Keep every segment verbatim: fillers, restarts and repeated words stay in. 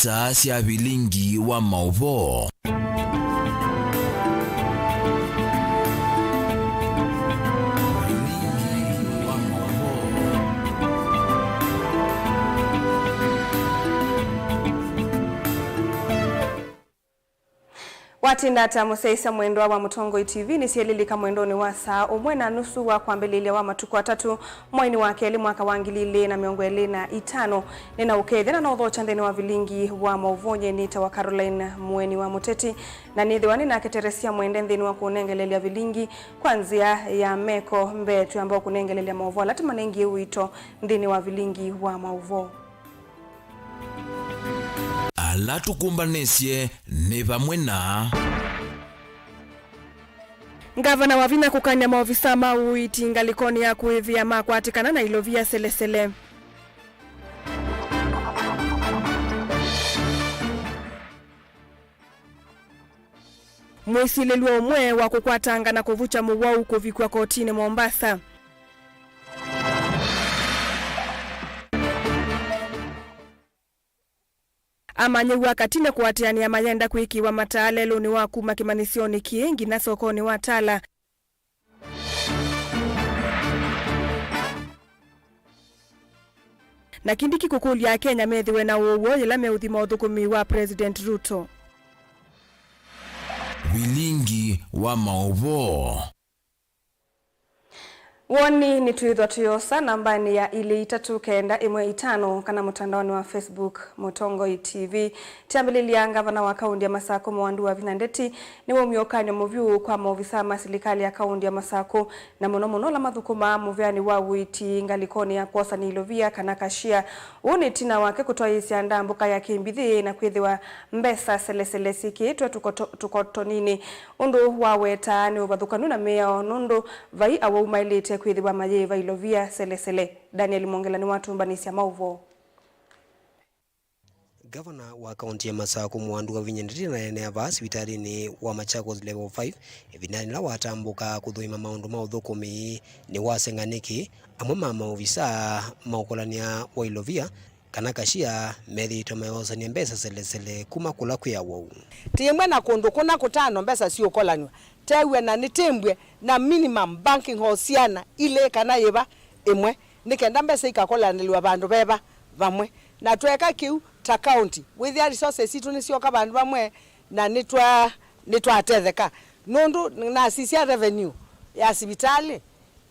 Saa sya vilingi wa maũvoo. Vilingi wa maũvoo. Watinda ata mũsyaĩĩsya mwendwa wa Mũtongoi T V? Nĩsyelilika mwendonĩ wa saa ũmwe na nusu wa kwambĩlĩlya wa matukũ atatũ mweinĩ wa kelĩ mwaka wa ngili ilĩ na mĩongo ĩlĩ na itano. Nĩnaũkethya na naũthokya nthĩnĩ wa vilingi wa maũvoo. Nyie nĩtawa Caroline Mũeni wa Mũteti, na nĩthĩwa nĩnaketeresya mwende nthĩnĩ wa kũnengelelya vilingi kwa nzĩa ya meko. Mbee twĩamba kũnengelelya maũvoo ala tũmanengie ũito nthĩnĩ wa vilingi wa maũvoo. Ala tũkũmbanĩsye nĩ vamwe na. Ngavana wa vinya kũkany'a maovisaa ma ũiiti ngalĩkonĩ ya kũĩvĩa makwatĩkana na ilovia selesele. Mwĩsilĩlw'a ũmwe wa kũkwatanga na kũvukya mũwau kũvikw'a kotinĩ Mombasa. Amanyĩw'a katine kũatĩanĩa mayenda kwĩkĩwa mataa lelũnĩ wa kuma kĩmanyĩsyonĩ kĩĩ nginya sokonĩ wa Tala. Na Kindiki kũkũlya Akenya methĩwe na ũw'o yĩla meũthima ũthũkũmi wa President Ruto. Vilingi wa maũvoo. Woni nĩtwĩthwa twĩosa nambanĩ ya ilĩ itatũ kenda ĩmwe itano kana mũtandaonĩ wa Facebook Mũtongoi T V. Kyambĩlĩlya, ngavana wa kaũnti ya Masakũ Mwandu Wavinya Ndeti nĩwaumya ũkany'o mũvyũ kwa maovisaa ma silikalĩ ya kaũnti ya Masakũ, na mũno mũno ala mathũkũmaa mũvĩanĩ wa ũiiti ngalĩkonĩ ya kwosany'a ilovia kana cashier. Ũũ nĩ ĩtina wake kũtwaĩĩsya ndambũka ya kĩmbithĩ na kwĩthĩwa mbesa selesele syĩkĩĩtwe tũkoto-, tũkotoninĩ. Ũndũ wawetaa nĩ ũvathũkanu na mĩao, nũndũ vai awau maĩlĩte kwĩthĩwa mayĩĩva ilovia selesele. Daniel Mwongela nĩwatũmbanĩsya maũvoo. Ngavana wa kaũnti ya Masakũ Mwandu Wavinya Ndeti aneenea vaa sivitalĩnĩ wa Machakos Level five ĩvindanĩ yĩla watambũka kũthũima maũndũ ma ũthũkũmi. Nĩwaseng'a nĩkĩ amwe ma maovisaa ma ũkolany'a wa ilovia kana cashier methĩĩtwe mayosany'a mbesa selesele kuma kũla kwĩ awau. Tĩĩmwe na kũndũ kũna kũtano mbesa siũkolanywa, teew'a na nĩtĩmbw'e na minimum banking hall syana ilĩ kana yĩva ĩmwe, nĩ kenda mbesa ikakolanĩlw'a vandũ veva vamwe. Na tweeka kĩu ta kaũnti, wĩthĩa resources sitũ nĩsyoka vandũ vamwe, na nĩtwa-, nĩtwatetheka. Nũndũ nasisya revenue ya sivitalĩ,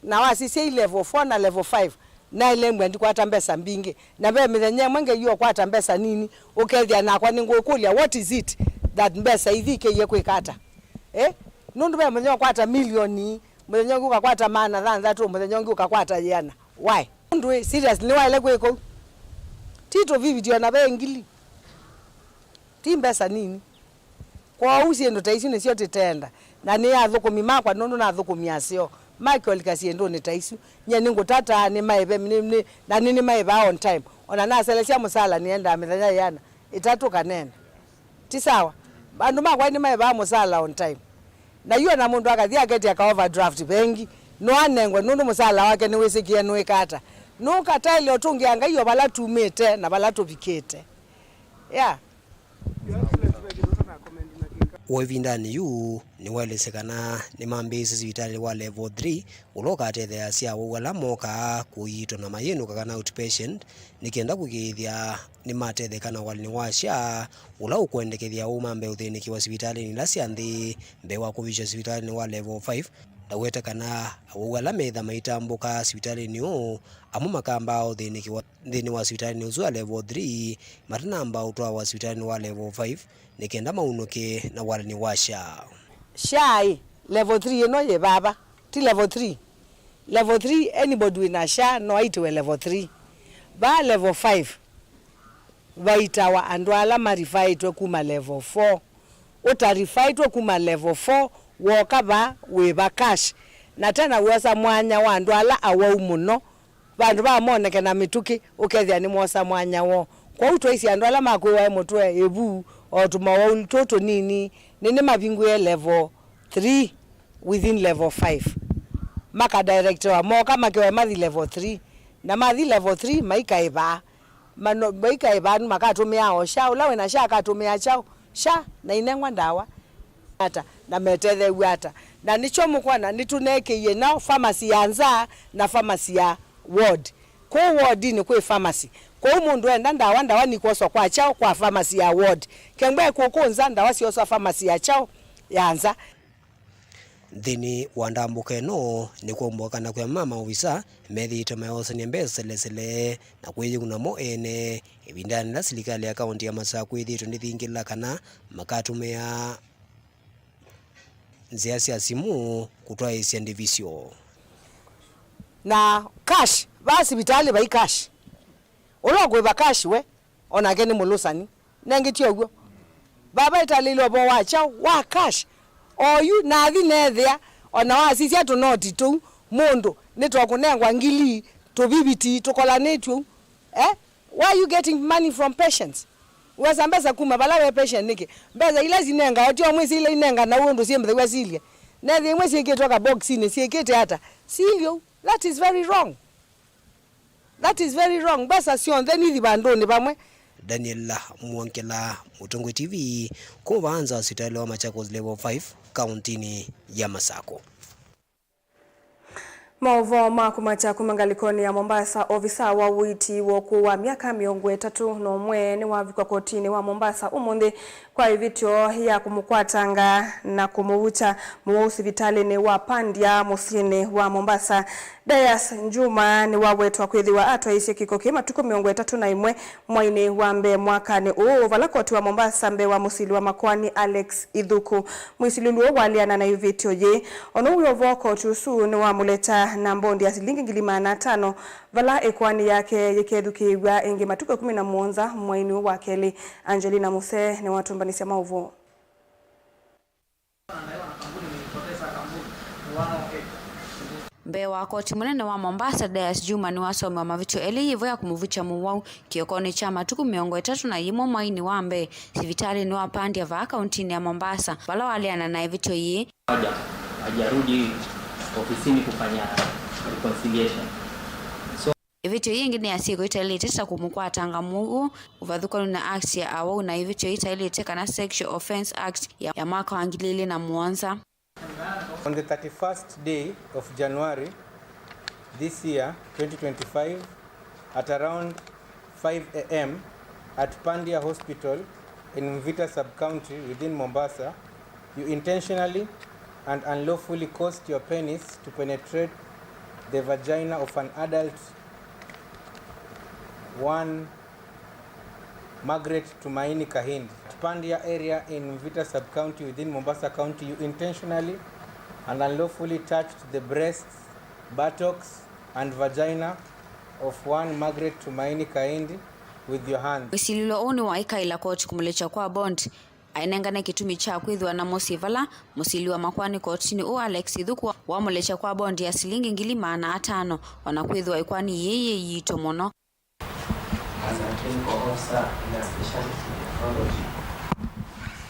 na wasisya i level four na level five, naĩle mbwa ndikwata mbesa mbingĩ. Na ve mĩthenya ĩmwe ngeie ũkwata mbesa nini, ũkethĩa nakwa nĩngũkũlya, what is it that mbesa ithi ikĩie kwĩka ata? Eh? Nũndũ ve mũthenya ũkwata milioni, mũthenya ũngĩ ũkakwata maana thanthatũ, mũthenya ũngĩ ũkakwata yĩana. Why? Nũndũ ĩ serious nĩwaĩle kwĩka ũu. Ti tũviviti ona ve ngili. Ti mbesa nini. Kwoou syĩndũ ta isu nĩsyo tĩtenda. Na nĩ athũkũmi makwa nũndũ nathũkũmi aseo. Makiolika syĩndũnĩ ta isu. Nyie nĩngũtataa nĩmaĩve, nĩ, nĩ, na nĩ, nĩmaĩvaa on time. Ona naselesya mũsala nĩendaa mĩthenya yĩana, ĩtatũ kana ĩna. Ti sawa. Andũ makwa nĩmaĩvaa mũsala on time. Na yu ona mũndũ akathi aketya ka overdraft vengi, no anengwe nũndũ mũsala wake nĩwĩsĩkĩe nũĩka ata. Nũkataĩle ũtũngĩa Ngai o vala tumĩte na vala tũvikĩte. Yeah. O ĩvindanĩ yu, nĩwaelesye kana nĩmambĩĩsye sivitalĩ wa level three, ũla ũkatetheeasya awau ala mokaa kũiitwa na mayĩnũka kana outpatient, nĩ kenda kũĩkĩĩthya nĩmatetheka na walĩnĩ wa SHA, ũla ũkwendekethya awau mambe ũthĩnĩkĩwa sivitalĩnĩ ila sya nthĩ mbee wa kũvikya sivitalĩnĩ wa level five. Ndawete kana awau ala metha maitambũka sivitalĩnĩ ũũ, amwe makambaa ũthĩnĩkĩwa nthĩnĩ wa sivitalĩnĩ ũsu wa level three, matanamba ũtwawa sivitalĩnĩ wa level five, nĩ kenda maunũke na walĩnĩ wa SHA. SHA ĩ, level three ĩno yĩ vava, ti level three. Level three, anybody wĩna SHA no aitiwe level three. Vaa level five, vaitawa andũ ala marifaĩtwe kuma level four. Ũtarifaĩtwe kuma level four, woka vaa wĩva cash. Na tena wĩosa mwanya wa andũ ala awau mũno, vandũ va moneke na mĩtũkĩ, ũkethĩa nĩmwosa mwanya woo. Kwoou twaisye andũ ala makwĩwae mũtwe, ĩvu, o tũmawau tũũ tũnini, nĩnĩmavingũĩe level three within level five. Makadirectewa, moka makewe mathi level three. Na mathi level three, maikaĩvaa. Mano, maikae vanu makatũmĩaa o SHA, ũla wĩna SHA akatũmĩaa kyaũ? SHA, na inengwa ndawa ata, na metetheew'a ata? Na nĩkyo mũkwona nĩtũneekĩie nao pharmacy ya nza na pharmacy ya ward. Kũu wardinĩ kwĩ pharmacy. Kwoou mũndũ enda ndawa, ndawa nikwoswa kwa kyaũ? Kwa pharmacy ya ward. Kengwa kũkũ nza, ndawa syoswa pharmacy ya kyaũ? Ya nza. Nthĩnĩ wa ndambũka ĩno, nĩkwaumbũka kana kwĩ amwe ma maovisa methĩĩtwe mayosany'a mbesa selesele na kwĩyĩkũna mo ene, ĩvindanĩ yĩla silikalĩ ya kaũntĩ ya Masakũ ĩthĩĩtwe ndĩthingĩla kana makatũmĩa nzĩa sya simũ kũtwaĩĩsya ndivisyo. Na cash, vaa sivitalĩ vai cash. Ũla ũkũĩva cash we, o nake nĩ mũlũsani. Nengĩ ti ũw'o. Vava ĩtalĩlwe ũvoo wa kyaũ? Wa cash. Oyu nathi neethĩa, o na wasisya tũnoti tũu, mũndũ nĩtwakũnengwa ngili, tũviviti tũkolanĩtw'e ũu. Eh? Why are you getting money from patients? Wesa mbesa kuma vala we patient nĩkĩ? Mbesa ila sinengawa tio mwĩsĩ ila inenganawa ũndũ syĩmbĩthaw'a silye. Neethĩa imwe syĩkĩtwe kaboxinĩ, syĩkĩte ata? Silye ũu. That is very wrong. That is very wrong. Mbesa syonthe nithi vandũnĩ vamwe. Daniel Mwongela, Mũtongoi T V, kuma vaa nza wa sivitalĩ wa Machakos Level five, kaũntĩnĩ ya Masakũ. Maũvoo ma kũmakya kuma ngalĩkonĩ ya Mombasa, ovisa wa ũiiti wa ũkũũ wa myaka mĩongo ĩtatũ na ũmwe nĩwavikwa kotinĩ wa Mombasa ũmũnthĩ kwa ĩvĩtyo ya kũmũkwatanga na kũmũvukya mũwau sivitalĩnĩ wa Pandya mũsyĩnĩ wa Mombasa. Dias Juma nĩwawetwa kwĩthĩwa atwaĩĩsye kĩko kĩĩ matukũ mĩongo ĩtatũ na ĩmwe mweinĩ wa mbee mwakanĩ ũũ, vala koti wa Mombasa mbee wa mũsili wa makoani Alex Ithuku. Mwĩsilĩlu ũũ waleana na ĩvĩtyo yĩĩ. Ona ũu wĩ o vo, koti ũsu nĩwamũlekya na mbondi ya silingi ngili maana atano, vala ĩkoani yake yĩkethukĩĩw'a ĩngĩ matukũ ĩkũmi na mũonza mweinĩ ũũ wa kelĩ. Angelina Muse nĩwatũmbanĩsya maũvoo. Mbee wa koti mũnene wa Mombasa, Dias Juma nĩwasomewa mavĩtyo elĩ, yĩvo ya kũmũvukya mũwau kĩokonĩ kya matukũ mĩongo ĩtatũ na yĩmwe mweinĩ wa mbee sivitalĩnĩ wa Pandya vaa kaũntĩnĩ ya Mombasa, vala waleana na ĩvĩtyo yĩĩ. Haja-, hajarudi ofisini kufanya reconciliation. So, ĩvĩtyo yĩngĩ nĩ ya syĩko itaĩlĩte ta kũmũkwatanga mũwau ũvathũkanu na Act ya Awau na ĩvĩtyo itaĩlĩte kana Sexual Offence Act ya, ya mwaka wa ngili ilĩ na mũonza. On the thirty-first day of January this year, twenty twenty-five, at around five a m at Pandya Hospital in Mvita Sub-County within Mombasa, you intentionally and unlawfully caused your penis to penetrate the vagina of an adult, one Margaret Tumaini Kahindi. At Pandya area in Mvita Sub-County within Mombasa County, you intentionally and unlawfully touched the breasts, buttocks, and vagina of one Margaret Tumaini Kahindi with your hands. Mwĩsilĩlo ũũ nĩwaĩkaĩla koti kũmũlekya kwa bond, aĩnengane kĩtumi kya kwĩthĩwa na mũsyĩ vala mũsili wa makoani kotinĩ ũũ Alex Ithuku wamũlekya kwa bond ya silingi ngili maana atano, ona kwĩthĩwa ĩkoani yĩĩ yĩ yitũ mũno. As a clinical officer in a specialty nephrology,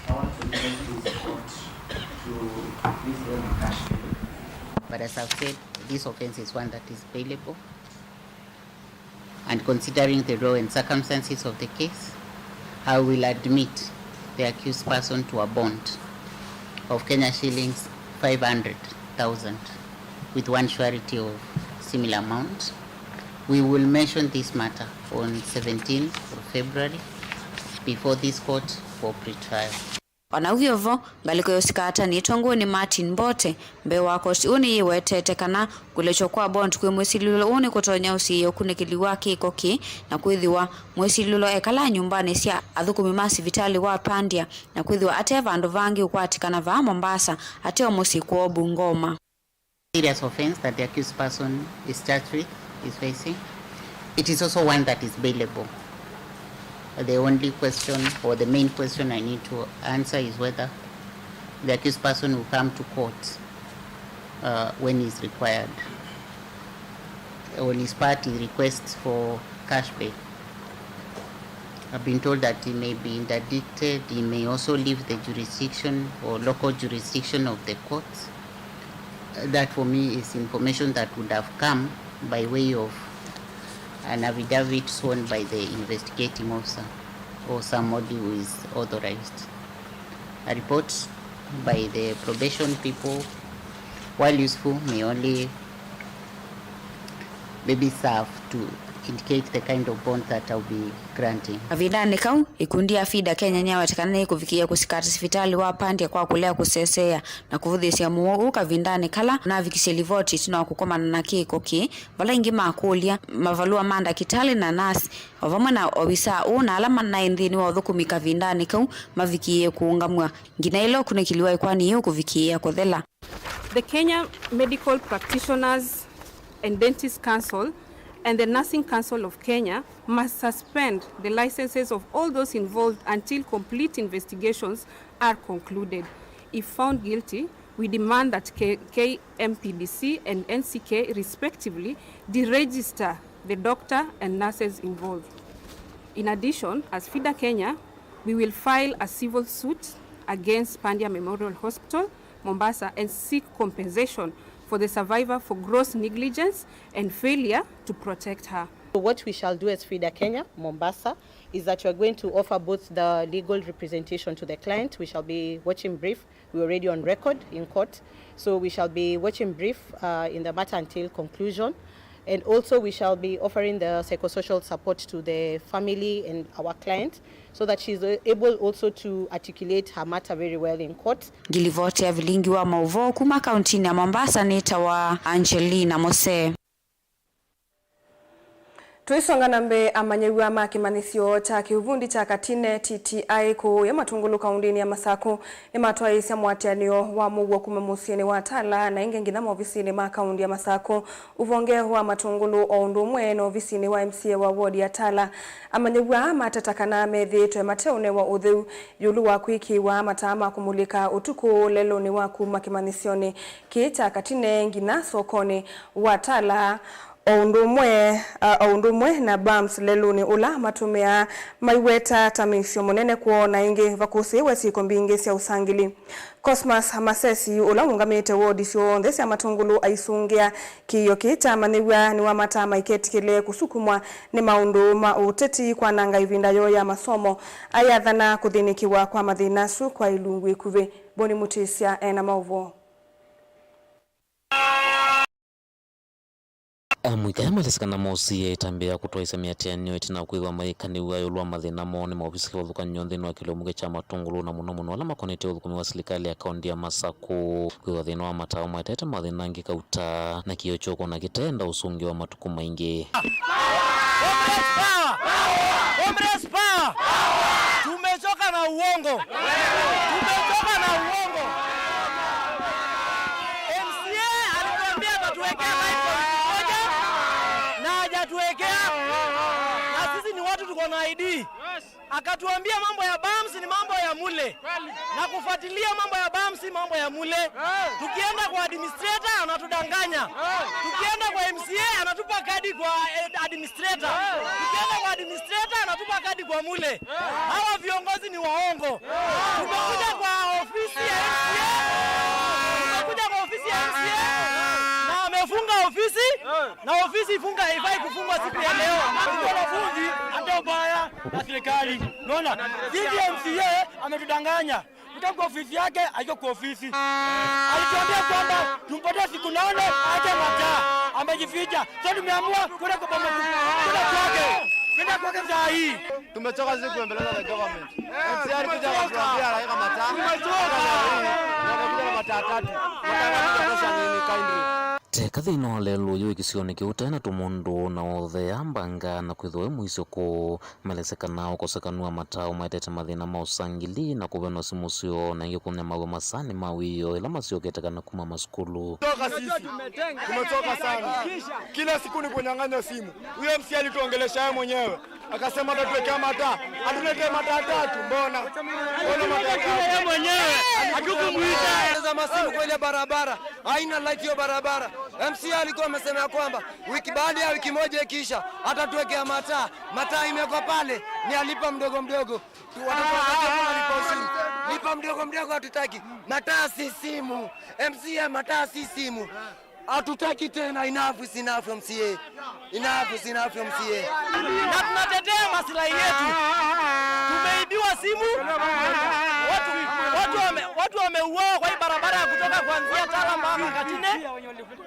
I want to request this court to please hold the cash bail. But as I've said, this offense is one that is bailable. And considering the law and circumstances of the case, I will admit the accused person to a bond of Kenya shillings five hundred thousand with one surety of similar amount. We will mention this matter on seventeenth of February before this court for pretrial. Ona ũu wĩ o vo, ngalĩko ya ũsika atani ĩtongoew'e nĩ Martin Mbote mbee wa koti ũũ nĩyĩwetete kana kũlekywa kwa bond kwĩ mwĩsilĩlo ũũ nĩkũtonya ũsiĩĩa ũkunĩkĩli wa kĩko kĩĩ na kwĩthĩwa mwĩsilĩlo ekalaa nyũmbanĩ sya athũkũmi ma sivitalĩ wa Pandya na kwĩthĩwa ate vandũ vangĩ ũkwatĩkana vaa Mombasa, ate o mũsyĩ kwoo Bungoma. Serious offense that the accused person is charged with is facing. It is also one that is bailable. The only question or the main question I need to answer is whether the accused person will come to court, uh, when he is required. On his part, he requests for cash bail. I've been told that he may be interdicted, he may also leave the jurisdiction or local jurisdiction of the court. That for me is information that would have come by way of An affidavit sworn by the investigating officer or somebody who is authorized. A report by the probation people, while useful, may only maybe serve to indicate the kind of bond that I'll be granting. Kavindanĩ kau, ikundi ya FIDA Kenya nĩyawetekana nĩkũvikĩĩa kũsikata sivitalĩ wa Pandya kwa kũlea kũseseea na kũvũthĩĩsya mũuo ũũ kavindanĩ kala navikisye livoti ĩtina wa kũkomana na kĩko kĩĩ, vala aingĩ makũlya mavalũa ma ndakĩtalĩ na nasi, o vamwe na ovisaa ũũ na ala ma-, naĩ nthĩnĩ wa ũthũkũmi kavindanĩ kau mavikĩĩe kũũngamw'a nginya ĩla ũkunĩkĩli wa ĩkoani yĩu ũkũvikĩĩa kũthela. The Kenya Medical Practitioners and Dentists Council and the Nursing Council of Kenya must suspend the licenses of all those involved until complete investigations are concluded. If found guilty, we demand that K-, K M P D C and N C K respectively deregister the doctor and nurses involved. In addition, as FIDA Kenya, we will file a civil suit against Pandya Memorial Hospital, Mombasa, and seek compensation for the survivor for gross negligence and failure to protect her. So what we shall do as FIDA Kenya, Mombasa, is that we are going to offer both the legal representation to the client. We shall be watching brief. We're already on record in court. So we shall be watching brief, uh, in the matter until conclusion. And also we shall be offering the psychosocial support to the family and our client so that she's, uh, able also to articulate her matter very well in court. Ngilivoti ya vilingi wa mauvoo kuma kauntinĩ ya Mombasa nĩtawa Angelina Mose. Tũisonga na mbee, amanyĩw'a ma kĩmanyĩsyo kya kĩuvundi kya Katine T T I kũũya Matungulu kaundĩnĩ ya Masakũ nĩmatwaĩĩsya mũatĩanĩo wa mũuo kuma mũsyĩnĩ wa Tala na ĩngĩ nginya maovisinĩ ma kaundĩ ya Masakũ, ũvonge wa Matungulu o ũndũ ũmwe na ovisinĩ wa M C A wa ward ya Tala. Amanyĩw'a aa mateta kana methĩĩtwe mateũnewa ũtheu ĩũlũ wa kwĩkĩĩwa mataa ma kũmulĩka ũtukũ lelũnĩ wa kuma kĩmanyĩsyonĩ kĩĩ kya Katine nginya sokonĩ wa Tala. O ũndũ ũmwe, a, o ũndũ ũmwe na bumps lelũnĩ ũla matũmĩaa maiweta ta mĩisyo mũnene kwoo na ĩngĩ vakũsĩĩwe syĩko mbingĩ sya ũsangĩli. Cosmas Masesi, ũla ũũngamĩte wodi syonthe sya Matungulu, aisũngĩa kĩĩo kĩĩ kya amanyĩw'a nĩwamataa maiketĩkĩle kũsukumwa nĩ maũndũ ma ũteti kwananga ĩvinda yoo ya masomo, ayathana kũthĩnĩkĩwa kwa mathĩna asu kwa ilungu ĩkuvĩ. Boni Mũtĩsya ena maũvoo. Amũika aya matesĩ kana mosie ĩtambya ya kũtwaĩsya mĩatĩanĩo ĩtina wa kwĩthĩwa mayĩkanĩw'a ĩũlũ wa mathĩna moo nĩ maovisi kĩvathũkany'o nthĩnĩ wa kĩlungu kya Matungulu, na mũno mũno ala makonetye ũthũkũmi wa silikalĩ ya kaũntĩ ya Masakũ. Kwĩthĩwa thĩna wa matawa maetete mathĩna angĩ kauta, na kĩĩo ky'ũkwona kĩteenda ũsũngĩo wa matukũ maingĩ. Comrades power! Comrades power! Tumechoka na uongo! Tumechoka na uongo! M C A alituambia atatuwekea light kwa wiki moja, na hajatuwekea. Na sisi ni watu tuko na I D. Akatuambia mambo ya bumps ni mambo ya mule. Na kufuatilia mambo ya bumps si mambo ya mule. Tukienda kwa administrator anatudanganya. Tukienda kwa M C A anatupa kadi kwa, eh, administrator. Tukienda kwa administrator anatupa kadi kwa mule. Hawa viongozi ni waongo. Tumekuja kwa ofisi ya M C A. Tumekuja kwa ofisi ya M C A. Na amefunga ofisi. Na ofisi ifunga, haifai kufungwa siku ya leo. Wanafunzi hata ubaya na serikali. Unaona? Sisi M C A ametudanganya. Kutoka kwa ofisi yake, haiko kwa ofisi. Alituambia kwamba tumpatie siku nane, aje mataa. Amejificha. So tumeamua kule kwa boma, kule kwake. Kwenda kwake saa hii. Tumechoka sisi kuembeleza the government. M C A alikuja akatuambia anaweka mataa. Tumechoka. Wakakuja na mataa tatu. Mataa tatu nini kindly? Teka thĩna wa lelũ ũyũ kĩsionĩ kĩu tena tũmũndũ na ũthea mbanga na kwĩthĩwa wĩ mũisyo kũũ. Malesya kana ũkosekanu wa matawa ũmaetete mathĩna ma ũsangili na kũvenwa simũ syoo, na ĩngĩ kũnyamaw'a masaanĩ ma wĩoo ĩla masyokete kana kuma masukulu. Toka sisi. Tumechoka sana. Kila siku ni kunyang'anywa simu. Huyo M C A alituongelesha yeye mwenyewe. Akasema atatuwekea mataa. Atuletee mataa tatu. Mbona? Mbona mataa tatu? Yeye mwenyewe. Hatukumuita. Za masimu kwa ile barabara. Haina light hiyo barabara. M C A alikuwa amesema ya kwamba wiki, baada ya wiki moja ikiisha, atatuwekea mataa. Mataa imewekwa pale, ni alipa mdogo mdogo. Tu-, watoto wa watu wanalipa ushuru. Lipa mdogo mdogo hatutaki. Mataa si simu. M C A, mataa si simu. Hatutaki tena, enough is enough, M C A. Enough is enough, M C A. Na tunatetea maslahi yetu. Tumeibiwa simu. Watu, watu wame, watu wameuawa kwa hii barabara ya kutoka kuanzia Tala mpaka Katine.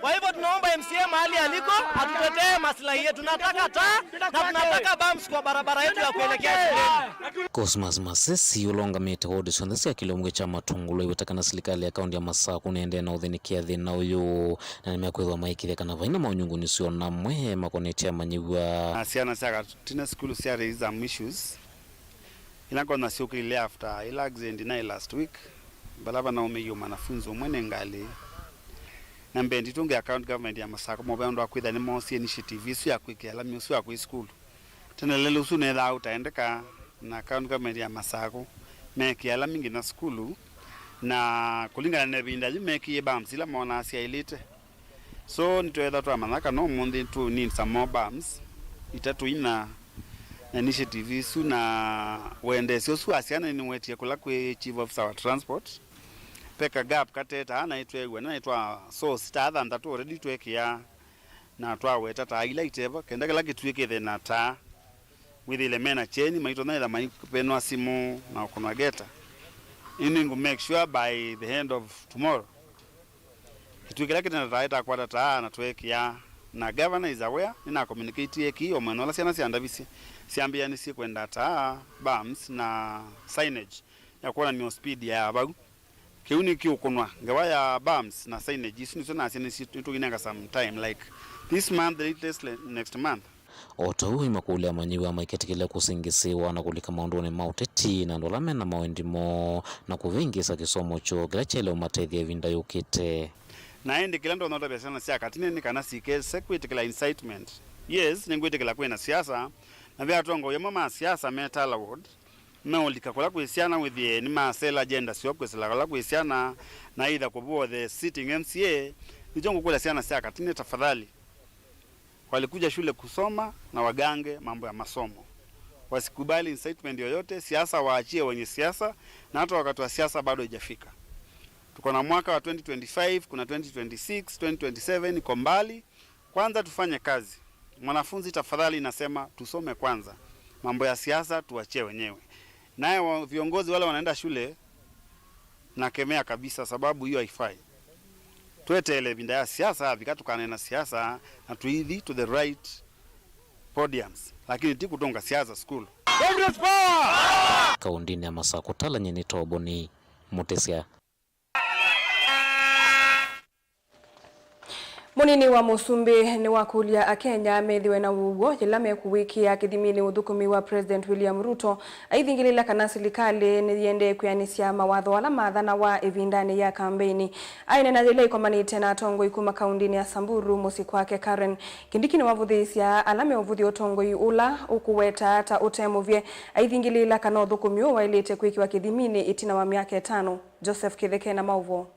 Kwa hivyo tunaomba M C A mahali aliko atutetee maslahi yetu. Tunataka taa na tunataka bumps kwa barabara yetu ya kuelekea shuleni. Cosmas Masesi ũla ũngamĩte wodi syonthe sya kĩlungu kya Matungulu aiweta kana silikalĩ ya kaunti ya Masaku nĩendee na ũthĩnĩkĩa thĩna ũyũ, na nĩmekwĩthwa maĩkĩĩthya kana vai na maũnyungunyĩsyo o na amwe makonetye amanyĩw'a. Na syana sya Katine sukulu sya raise some issues ila ngona syũkĩlile after ila accident naĩ last week, vala vanaũmĩie mwanafunzi ũmwe nĩ ngalĩ. Na mbee nditũngĩa county government ya Masaku maũvea ũndũ wa kwĩthĩa nĩmoosie initiative ĩsu ya kwĩkĩa lami ũsu wa kwĩ sukulu. Tene lelũ ũsu nĩthaa ũtaendeka, na county government ya Masaku meekĩa lami nginya sukulu, na kũlingana na ĩvinda yu meekĩie bumps ila moonaa syaĩlĩte. So nĩtweetha twamanya kana ũmũnthĩ tũ need some more bumps, itatũ ina, na initiative ĩsu na wendeesyo ũsu wa syana nĩwetie kũla kwĩ chief officer wa transport. Peka gap katetaa na ĩtweew'a na ĩtwa source taa thanthatũ already twekĩa na twaweta taa ila itevo, kenda kĩla kĩtuĩ kĩthe na taa. Wĩthĩle mena kyeni maitonya ĩtha maivenwa simũ na ũkũnwa ngeta. Ĩndĩ ngũ make sure by the end of tomorrow kĩtuĩ kĩla kĩte na taa ĩtakwata taa na tweekĩa. Na governor is aware, nĩna communicate eki o mwena ũla syana syandavisye syambĩanĩsye kwenda taa, bumps na signage ya kwonany'a speed ya vau. Kĩu nĩkĩũkũnwa. Ngewa ya bumps na signage isu nĩsyo nasya nĩtũinenga some time, like this month, the latest le- next month. O ta ũu aimakũlya amanyĩw'a maiketĩkĩle kũsingĩsĩwa na kũlika maũndũnĩ ma ũteti na andũ ala me na mawendi moo na kũvĩngĩĩsa kĩsomo kyoo kĩla kyaĩle ũmatethya ĩvinda yũkĩte. Na ĩndĩ kĩla ndonya ũtavya syana sya Katine nĩ kana sikese kwĩtĩkĩla incitement. Yes, nĩngwĩtĩkĩla kwĩ na siasa, na ve atongoi amwe ma siasa me Tala Ward meũlika kũla kwĩ syana wĩthĩe nĩmasela agenda syoo kwĩsĩla kũla kwĩ syana na either kũvũa the sitting M C A. Nĩkyo ngũkũlya syana sya Katine, tafadhali, walikuja shule kusoma na wagange mambo ya masomo. Wasikubali incitement yoyote, siasa waachie wenye siasa, na hata wakati wa siasa bado haijafika. Tuko na mwaka wa twenty twenty-five, kuna twenty twenty-six, twenty twenty-seven iko mbali. Kwanza tufanye kazi. Mwanafunzi, tafadhali nasema tusome kwanza. Mambo ya siasa tuachie wenyewe. Naye wa- viongozi wale wanaenda shule, nakemea kabisa, sababu hiyo haifai. Tweteele ĩvinda ya siasa yavika tũkaneena siasa na tũithi to the right podiums, lakini ti kũtũnga siasa sukulu. Congress power! Kaũndĩnĩ ya Masakũ, Tala, nyie nĩ Toboni Mũtĩsya. Mũnini wa Mũsumbĩ nĩwakũlya Akenya methĩwe na ũw'o yĩla mekũwĩkĩa kĩthiminĩ ũthũkũmi wa President William Ruto, aithingĩlĩĩla kana silikalĩ nĩyĩendee kwĩanĩsya mawatho ala maathanawa ĩvindanĩ ya kambeini. Aineena yĩla ĩkomanĩte na atongoi kuma kaũndĩnĩ ya Samburu mũsyĩ kwake Karen, Kindiki nĩwavũthĩĩsya ala meũvũthya ũtongoi ũla ũkũwetaa ta ũte mũvye, aithingĩlĩĩla kana ũthũkũmi ũũ waĩlĩte kwĩkĩwa kĩthiminĩ ĩtina wa myaka ĩtano. Joseph Kĩtheke na maũvoo.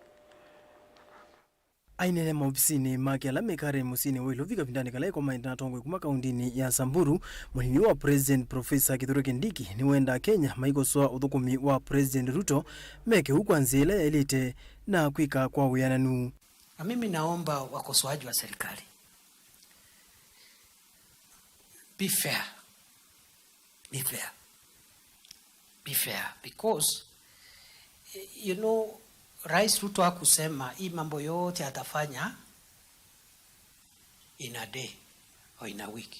Aineena maovisinĩ make ala me Karen mũsyĩnĩ wa Ilovi kavindanĩ kala ĩkomanĩte na atongoi kuma kaũndĩnĩ ya Samburu, mũnini wa President Professor Kithure Kindiki nĩwendaa Kenya maikosoa ũthũkũmi wa President Ruto meke ũu kwa nzĩa ĩla yaĩlĩte na kwĩka kwa wĩananu. Na mimi naomba wakosoaji wa serikali, be fair. Be fair. Be fair because, eh, you know, Rais Ruto hakusema hii mambo yote atafanya in a day or in a week.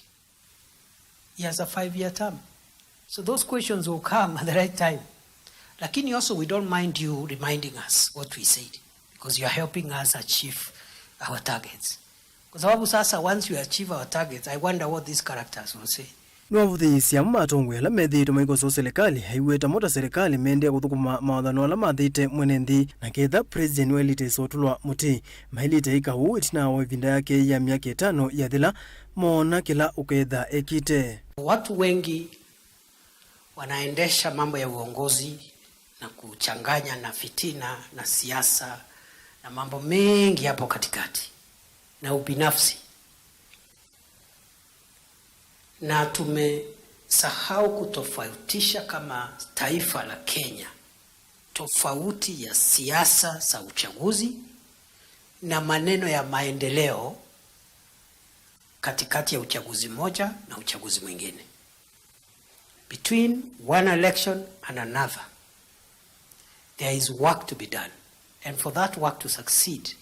He has a five-year term. So those questions will come at the right time. Lakini also we don't mind you reminding us what we said because you are helping us achieve our targets. Kwa sababu sasa once we achieve our targets, I wonder what these characters will say. Nĩwavũthĩĩsye amwe ma atongoi ala methĩĩtwe maikosoa silikalĩ aiweta mo ta silikalĩ mendee kũthũkũma mawathano ala mathĩte mwene nthĩ, na ketha president waĩlĩte ĩsotulwa mũtĩ, maĩlĩte ĩka ũu ĩtina wa ĩvinda yake ya myaka ĩtano yathela, moona kĩla ũketha ekĩte. Watu wengi wanaendesha mambo ya uongozi na kuchanganya na fitina na siasa na mambo mengi hapo katikati na ubinafsi. Na tumesahau kutofautisha kama taifa la Kenya tofauti ya siasa za uchaguzi Na maneno ya maendeleo katikati ya uchaguzi moja na uchaguzi mwingine. Between one election and another, there is work to be done. And for that work to succeed,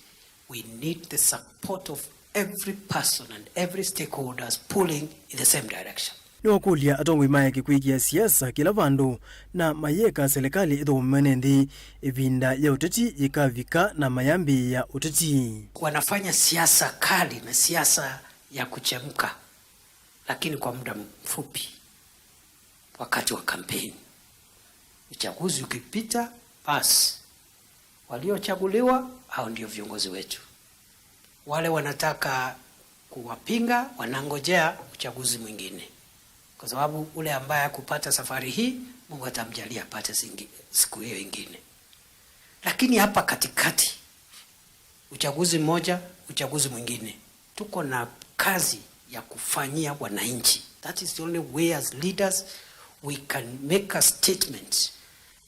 we need the support of every person and every stakeholders pulling in the same direction. Nĩwakũlya atongoi maeke kwĩkĩa siasa kĩla vandũ na mayĩeka selekalĩ ĩthũkũme mwene nthĩ ĩvinda ya ũteti yĩkavika na mayambĩĩa ũteti. Wanafanya siasa kali na siasa ya kuchemka, lakini kwa muda mfupi wakati wa kampeni. Uchaguzi ukipita, basi, waliochaguliwa hao ndio viongozi wetu. Wale wanataka kuwapinga wanangojea uchaguzi mwingine, kwa sababu ule ambaye hakupata safari hii, Mungu atamjalia apate singi-, siku hiyo ingine. Lakini hapa katikati, uchaguzi mmoja, uchaguzi mwingine, tuko na kazi ya kufanyia wananchi. That is the only way as leaders we can make a statement.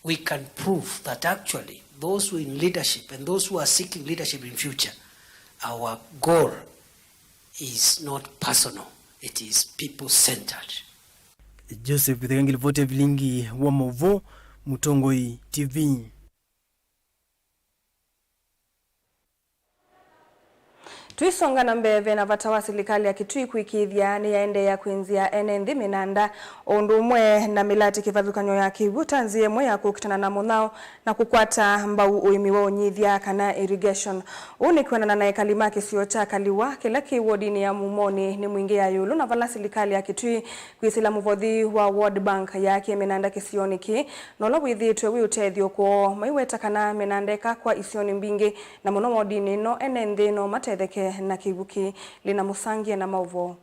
We can prove that actually those who in leadership and those who are seeking leadership in future, our goal is not personal, it is people-centered. Joseph Ithekenge, livoti ya vilingi wa mauvoo, Mũtongoi T V. Tũisonga na mbee, ve na vata wa silikalĩ ya Kitui kũĩkĩĩthya nĩyaendeea kwĩnzĩa ene nthĩ mĩnanda o ũndũ ũmwe na mĩlatĩ kĩvathũkany'o ya kĩw'ũ ta nzĩa ĩmwe ya kũkitana na mũnyao na kũkwata mbau ũĩmi wa ũnyithya kana irrigation. Ũu nĩ kwĩanana na ekali ma kĩsio kya Kaliwa kĩla kĩ wodinĩ ya Mumoni nĩ Mwingĩ ya ĩũlũ, na vala silikalĩ ya Kitui kwĩsĩla mũvothi wa World Bank yaakie mĩnanda kĩsionĩ kĩĩ, na ũla wĩthĩĩtwe wĩ ũtethyo kwoo. Maiweta kana mĩnanda ĩkakwa isionĩ mbingĩ, na mũno wodinĩ ĩno, ene nthĩ no matetheke na kĩw'ũ kĩĩ. Lina Mũsangie na maũvoo.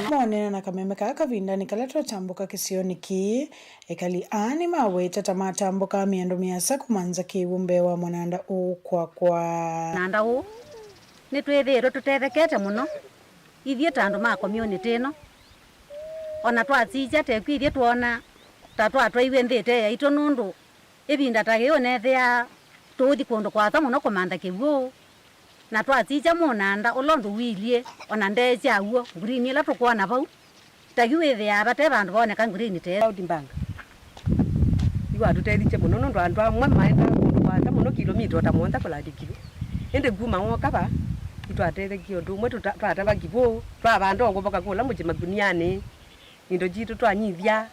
Moneena na kameme kaa kavindanĩ kala twatambũka kĩsionĩ kĩĩ, ekali aa nĩmaweta ta matambũkaa mĩando mĩasa kũmantha kĩw'ũ mbee wa mũnanda ũũ kwakwa. Mũnanda ũũ nĩtwĩthĩĩtwe tũtethekete mũno ithyĩ ta andũ ma community ĩno. O na twasisya tekw'o ithyĩ twoona ta twatwaiwe nthĩ ĩte yaitũ, nũndũ ĩvinda ta yĩĩ ũnethĩaa tũũthi kũndũ kũasa mũno kũmantha kĩw'ũ, na twasisya mũnanda ũla ũndũ ũilyĩ, o na ndee sya w'o, green ĩla tũkwona vau, ta yu wĩthĩaa vate vandũ vooneka green ta ĩsu. World Bank yu watũtethisye mũno, nũndũ andũ amwe maendaa kũndũ kũasa mũno, kilomita o ta mũonza kũlandi kĩw'ũ. Ĩndĩ kuma wooka vaa, nĩtwatethekie ũndũ ũmwe, tũta-, twatava kĩw'ũ, twavanda o ngũvoka kũla mũsyĩ makunianĩ, indo sitũ twanyithya.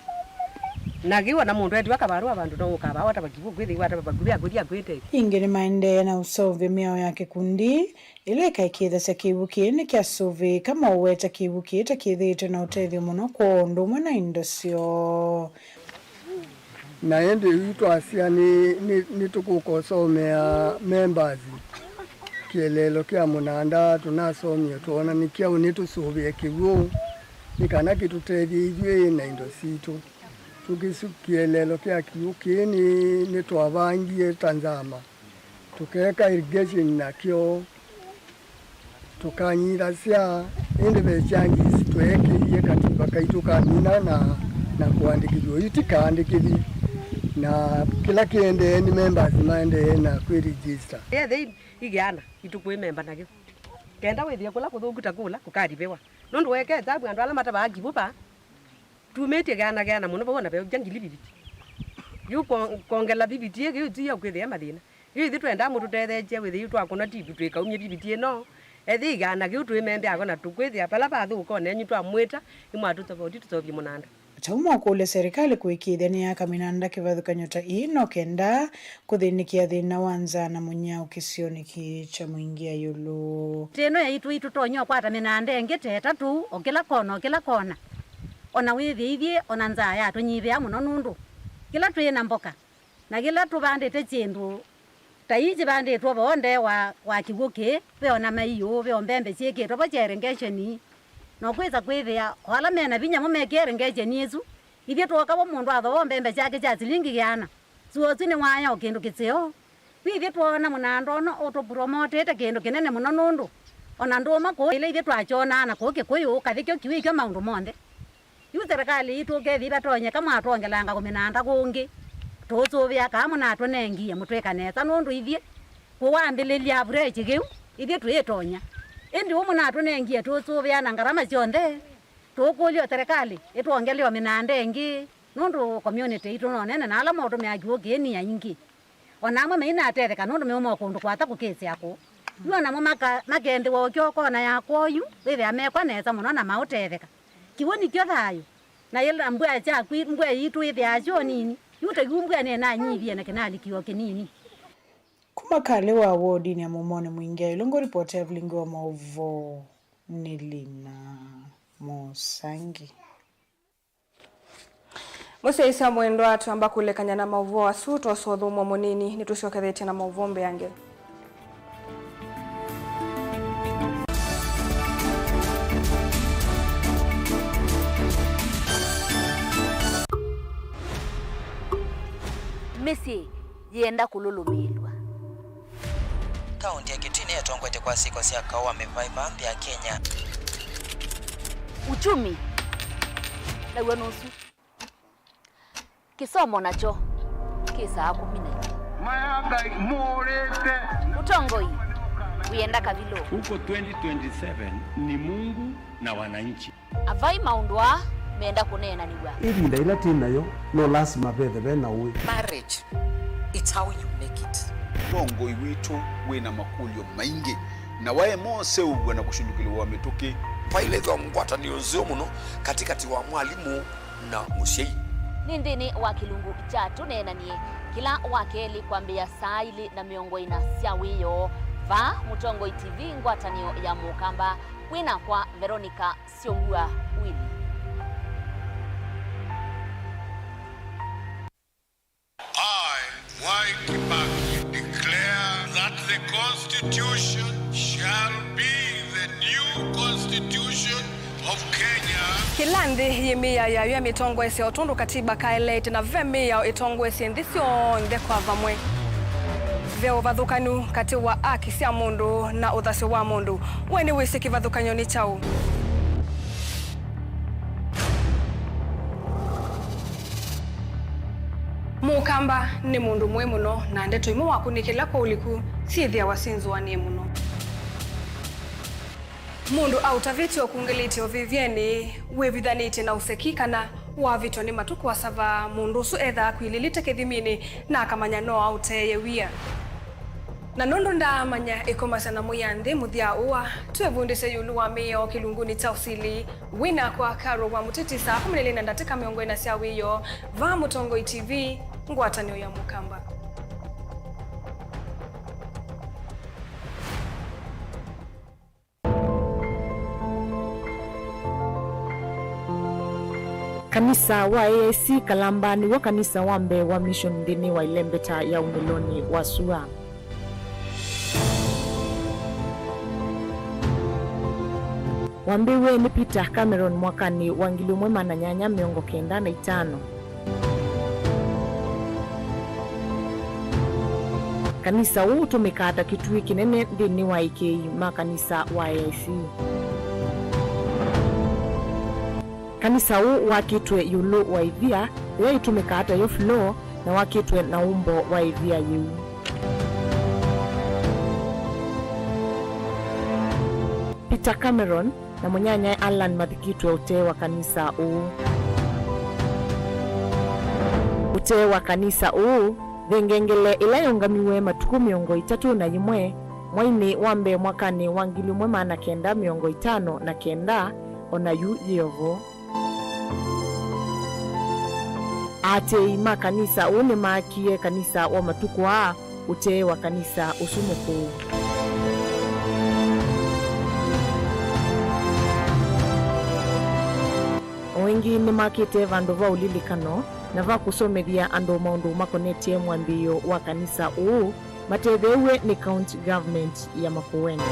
Na kĩu o na mũndũ etiwa kavarũa vandũ no ũkavaa watava kĩw'ũ, kwĩthĩwa watava vakuvĩ akũthi akwĩte. Ĩngĩ nĩmaendee na ũseũvya mĩao ya kĩkundi ĩla ĩkaĩkĩĩthasya kĩw'ũ kĩĩ nĩkyasũvĩĩka, maũweta kĩw'ũ kĩĩ ta kĩthĩĩtwe na ũtethyo mũno kwoo ũndũ ũmwe na indo syoo. Na ĩndĩ yu twasya nĩ, nĩ, nĩtũkũka ũsomea members kĩeleelo kya mũnanda, tũnasomie twoona nĩ kyaũ nĩtũsũvĩe kĩw'ũ nĩ kana kĩtũtethye ithyĩ na indo sitũ. Tũkĩsu kĩeleelo kya kĩw'ũ kĩĩ nĩ, nĩtwavangie ta nzama. Tũkeeka irrigation nakyo, tũkanyithasya, ĩndĩ ve changes tweekĩie katimba kaitũ kamina na, na kũandĩkĩthw'a. Yu ti kaandĩkĩthi, na kĩla kĩendee nĩ members maendee na kwĩ register. Yethĩ igeana, itũkwĩ memba nakyo. Kenda wĩthĩe kũla kũthũku ta kũla, kũkalivewa. Nũndũ weeka ĩsavu andũ ala matavaa kĩw'ũ vaa, tumĩtye geana geana mũno vau, ona veũkya ngili fifty. Yu kwon-, kwongela fifty ĩngĩ yu ti ya kwĩthĩa mathĩna. Yu ithyĩ twendaa mũtũtetheesye, wĩthĩe yu twakũna tivu twĩkaumye fifty ĩno, ethĩ ĩgaana kĩu twĩmembea ko, na tũkwĩthĩa vala vathũka o nenyu twamwĩta, nĩmwatũsovoti tũseũvye mũnanda. Kyaumwa kũlya serikali kũĩkĩĩthya nĩyaka mĩnanda kĩvathũkany'o ta ĩĩ no kenda kũthĩnĩkĩa thĩna wa nzaa na mũnyao kĩsionĩ kĩĩ kya Mwingĩ ya ĩũlũ. Ĩtĩ ĩno yaitũ itũtonya ũkwata mĩnanda ĩngĩ ta ĩtatũ o kĩla kona, o kĩla kona. O na wĩthĩithye, o na nzaa yatũnyivĩa mũno, nũndũ kĩla twĩ na mboka na kĩla tũvandĩte syĩndũ ta ii kĩvandĩtwe vo nde wa, wa kĩw'ũ kĩĩ, ve o na maiũ, ve o mbembe syĩkĩtwe vo sya irrigation. Na ũkwĩsa kwĩthĩa o ala me na vinya mo mekĩa irrigation ĩsu, ithyĩ twooka vo mũndũ athoa o mbembe syake sya silingi ĩana, sua ũsu nĩwaaya o kĩndũ kĩseo. Yu ithyĩ twoona mũnanda ũno ũtũpromotete kĩndũ kĩnene mũno, nũndũ o na ndũũma kũũ ĩla ithyĩ twakyonaa na kũũ Kĩkũyũ, kathĩ kyo kĩw'ũ kyo maũndũ monthe. Yu serikali yitũ ũkethĩa vatonyeka mwatwongelanga kũmĩnanda kũngĩ, Tũũsũvĩa kana mũnatũnengie mũtwĩka nesa, nũndũ ithyĩ kũwambĩlĩlya avureji kĩu, ithyĩ twĩtonya. Ĩndĩ ũũ mũnatũnengie tũũsũvĩa na ngarama syonthe, tũũkũlya o serikali ĩtwongele o mĩnanda ĩngĩ, nũndũ community itũ no nene na ala maũtũmĩa kiw'ũ kĩĩ nĩ aingĩ. O na amwe mainatetheka nũndũ meuma o kũndũ kwata kũkĩsĩa kũu. Yu o namo maka-, makendĩwa ũkyo kona ya kwoyu, wĩthĩa mekwa nesa mũno na maũtetheka. Kiw'ũ nĩkyo thayũ. Na yĩla mbua syakwĩ-, mbua yitũ ĩthĩaa syo nini, yu ta yu mbua nĩnanyivie na kĩnalikiwa kĩnini. Kuma Kalĩ wa wodinĩ ya Mũmonĩ Mwingĩ, Ilungu ripoti ya vilingi wa maũvoo nĩ Lina Mũsangi. Mũsyaĩĩsya mwendwa, twamba kũlekany'a na maũvoo asu, twosa ũthũmũo mũnini, nĩtũsyokethetye na maũvoo mbeange. Mĩsyĩ yĩenda kũlũlũmĩĩlw'a. Kaunti ya Kitui nĩyo ĩtongoetye kwa syĩko sya kaũ wa mĩvaĩva nthĩ ya Kenya. Uchumi naw'o nũsu. Kĩsomo nakyo kĩ saa kũmi na ĩmwe. Maya Ngai mũũrĩte. Ũtongoi wĩenda kavilũ. Huko twenty twenty-seven ni Mungu na wananchi. Avai maũndũ aa menda kũneenanĩw'a. Ĩvinda yĩla twĩ nayo, no lasima vethe ve na ũĩ. Marriage, it's how you make it. Ũtongoi witũ wĩ na makũlyo maingĩ, na waema ũseũvw'a na kũshũlũkĩlĩw'a mĩtũkĩ. Vailethwa ngwatanĩo nzeo mũno katĩkatĩ wa mwalimũ na mũsyai. Nĩ nthĩnĩ wa kĩlungu kya Tũneenanie, kĩla wa kelĩ kwambĩĩa saa ilĩ na mĩongo ĩna sya wĩoo, vaa Mũtongoi T V, ngwatanĩo ya Mũkamba, kwĩ nakwa Veronica Syongua Willy. I, Mwai Kibaki, declare that the Constitution shall be the new Constitution of Kenya. Kĩla nthĩ yĩ mĩao yayo ya mĩtongoesye o tondũ katiba kaeleete, na ve mĩao ĩtongoesye nthĩ syonthe kwa vamwe. Ve ũvathũkanu katĩ wa aki sya mũndũ na ũthasyo wa mũndũ. We nĩwĩsĩ kĩvathũkany'o nĩ kyaũ? Mũkamba nĩ mũndũ mũĩ mũno, na ndeto imwe wakũnĩkĩla kwa ũliku syĩthĩawa syĩ nzũanĩe mũno. Mũndũ aũtavĩtye ũkungĩlĩtye ũvĩvyenĩ, wĩvithanĩtye na ũseki, kana wavĩtwa nĩ matukũ asava, mũndũ ũsu ethaa akwilĩlĩte kĩthiminĩ na akamanya no aũteeye wia. Na nũndũ ndaamanya ĩkomasya na mũya nthĩ mũthya ũa, twĩvundĩsye ĩũlũ wa mĩao kĩlungunĩ kya ũsili. Wĩ nakwa Carol wa Mũtiti saa kũmi na ilĩ na ndatĩka mĩongo ĩna sya wĩoo, vaa Mũtongoi T V, ngwatanĩo ya Mũkamba. Kanisa wa A I C Kalamba nĩw'o kanisa wa mbee wa mission nthĩnĩ wa ĩlembeta ya ũng'elonĩ wa sua. Wambĩĩwe nĩ Peter Cameron mwakanĩ wa ngili ĩmwe maana nyanya mĩongo kenda na itano. Kanisa ũũ ũtũmĩkaa ta kĩtuĩ kĩnene nthĩnĩ wa ĩkĩĩi ma kanisa wa A I C. Kanisa ũũ wakĩtwe ĩũlũ wa ĩvia, ĩla ĩtũmĩkaa ta yo floor, na wakĩtwe na ũmbo wa ĩvia yĩu. Peter Cameron na mũnyanyae Allan mathikĩtwe ũtee wa kanisa ũũ. Ũtee wa kanisa ũũ, ve ngengele ĩla yaũngamiwe matukũ mĩongo ĩtatũ na yĩmwe mwainĩ wa mbee mwakanĩ wa ngili ĩmwe maana kenda mĩongo ĩtano na kenda, o na yu yĩ o vo. Aatĩĩi ma kanisa ũũ nĩmaakie kanisa wa matukũ aa ũtee wa kanisa ũsu mũkũũ. O ĩngĩ nĩmakĩte vandũ va ũlilikano na va kũsomethya andũ maũndũ makonetye mwambĩĩo wa kanisa ũũ. Matetheew'e nĩ County Government ya Makueni.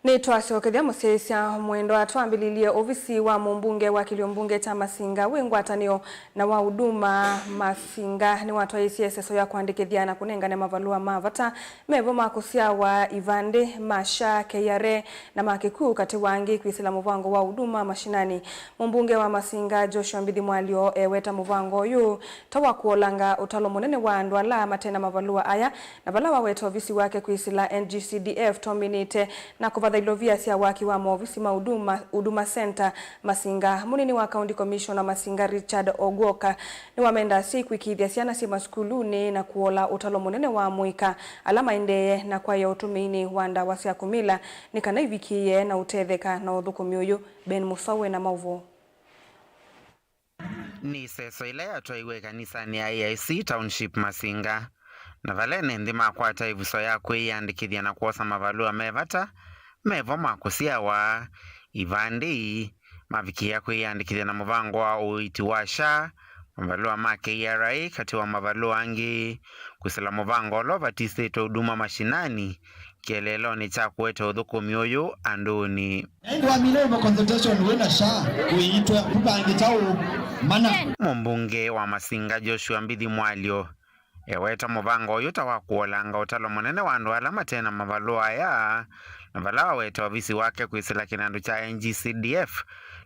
Nĩtwasyokethya mũsyaĩĩsya mwendwa. Twambĩlĩlye, ovisi wa mũmbunge wa kĩlio mbunge kya Masinga wĩ ngwatanĩo na wa Huduma Masinga nĩwatwaĩĩsye ĩseso ya kũandĩkĩthya na kũnengane mavalũa ma vata mevo ma kũsyawa, ivandĩ, ma SHA, K R A, na ma kĩkw'ũ, katĩ wa angĩ kwĩsĩla mũvango wa Huduma Mashinani. Mũmbunge wa Masinga, Joshua Mbithi Mwalyo, eweta mũvango ũyũ ta wa kũolanga ũtalo mũnene wa andũ ala mate na mavalũa aya, na vala waweta ovisi wake kwĩsĩla N G C D F twaminĩte na kũvatha ilovia sya waki wa maovisi ma Huduma, Huduma Center Masinga. Mũnini wa County Commissioner Masinga, Richard Ogwoka, nĩwamenda asyai kũĩkĩĩthya syana syĩ masukulunĩ na kũola ũtalo mũnene wa amũika ala maendee na kwaĩa ũtũmĩinĩ wa ndawa sya kũmila nĩ kana ivikĩĩe na ũtetheka na ũthũkũmi ũyũ. Ben Mũsau ena maũvoo. Nĩ ĩseso ĩla yatwaiwe ĩkanisanĩ ya A I C Township Masinga, na vala ene nthĩ makwata ĩvuso ya kwĩyĩandĩkĩthya na kwosa mavalũa me vata mevo ma kũsyawa, ivandĩ, mavikĩĩa kwĩyĩandĩkĩthya na mũvango wa ũiiti wa SHA, mavalũa ma K R A, katĩ wa mavalũa angĩ, kwĩsĩla mũvango ũla ũvatisĩtwe Huduma Mashinani, kĩeleelonĩ kya kũete ũthũkũmi ũyũ andũnĩ. Ĩndĩ wamina ĩvo consultation wĩ na SHA ũiitwe kũvangĩta ũũ mana. Mũmbunge wa Masinga, Joshua Mbithi Mwalyo, eweta mũvango ũyũ ta wa kũolanga ũtalo mũnene wa andũ ala mate na mavalũa aya, na vala waweta ovisi wake kwĩsĩla kĩnandũ kya N G C D F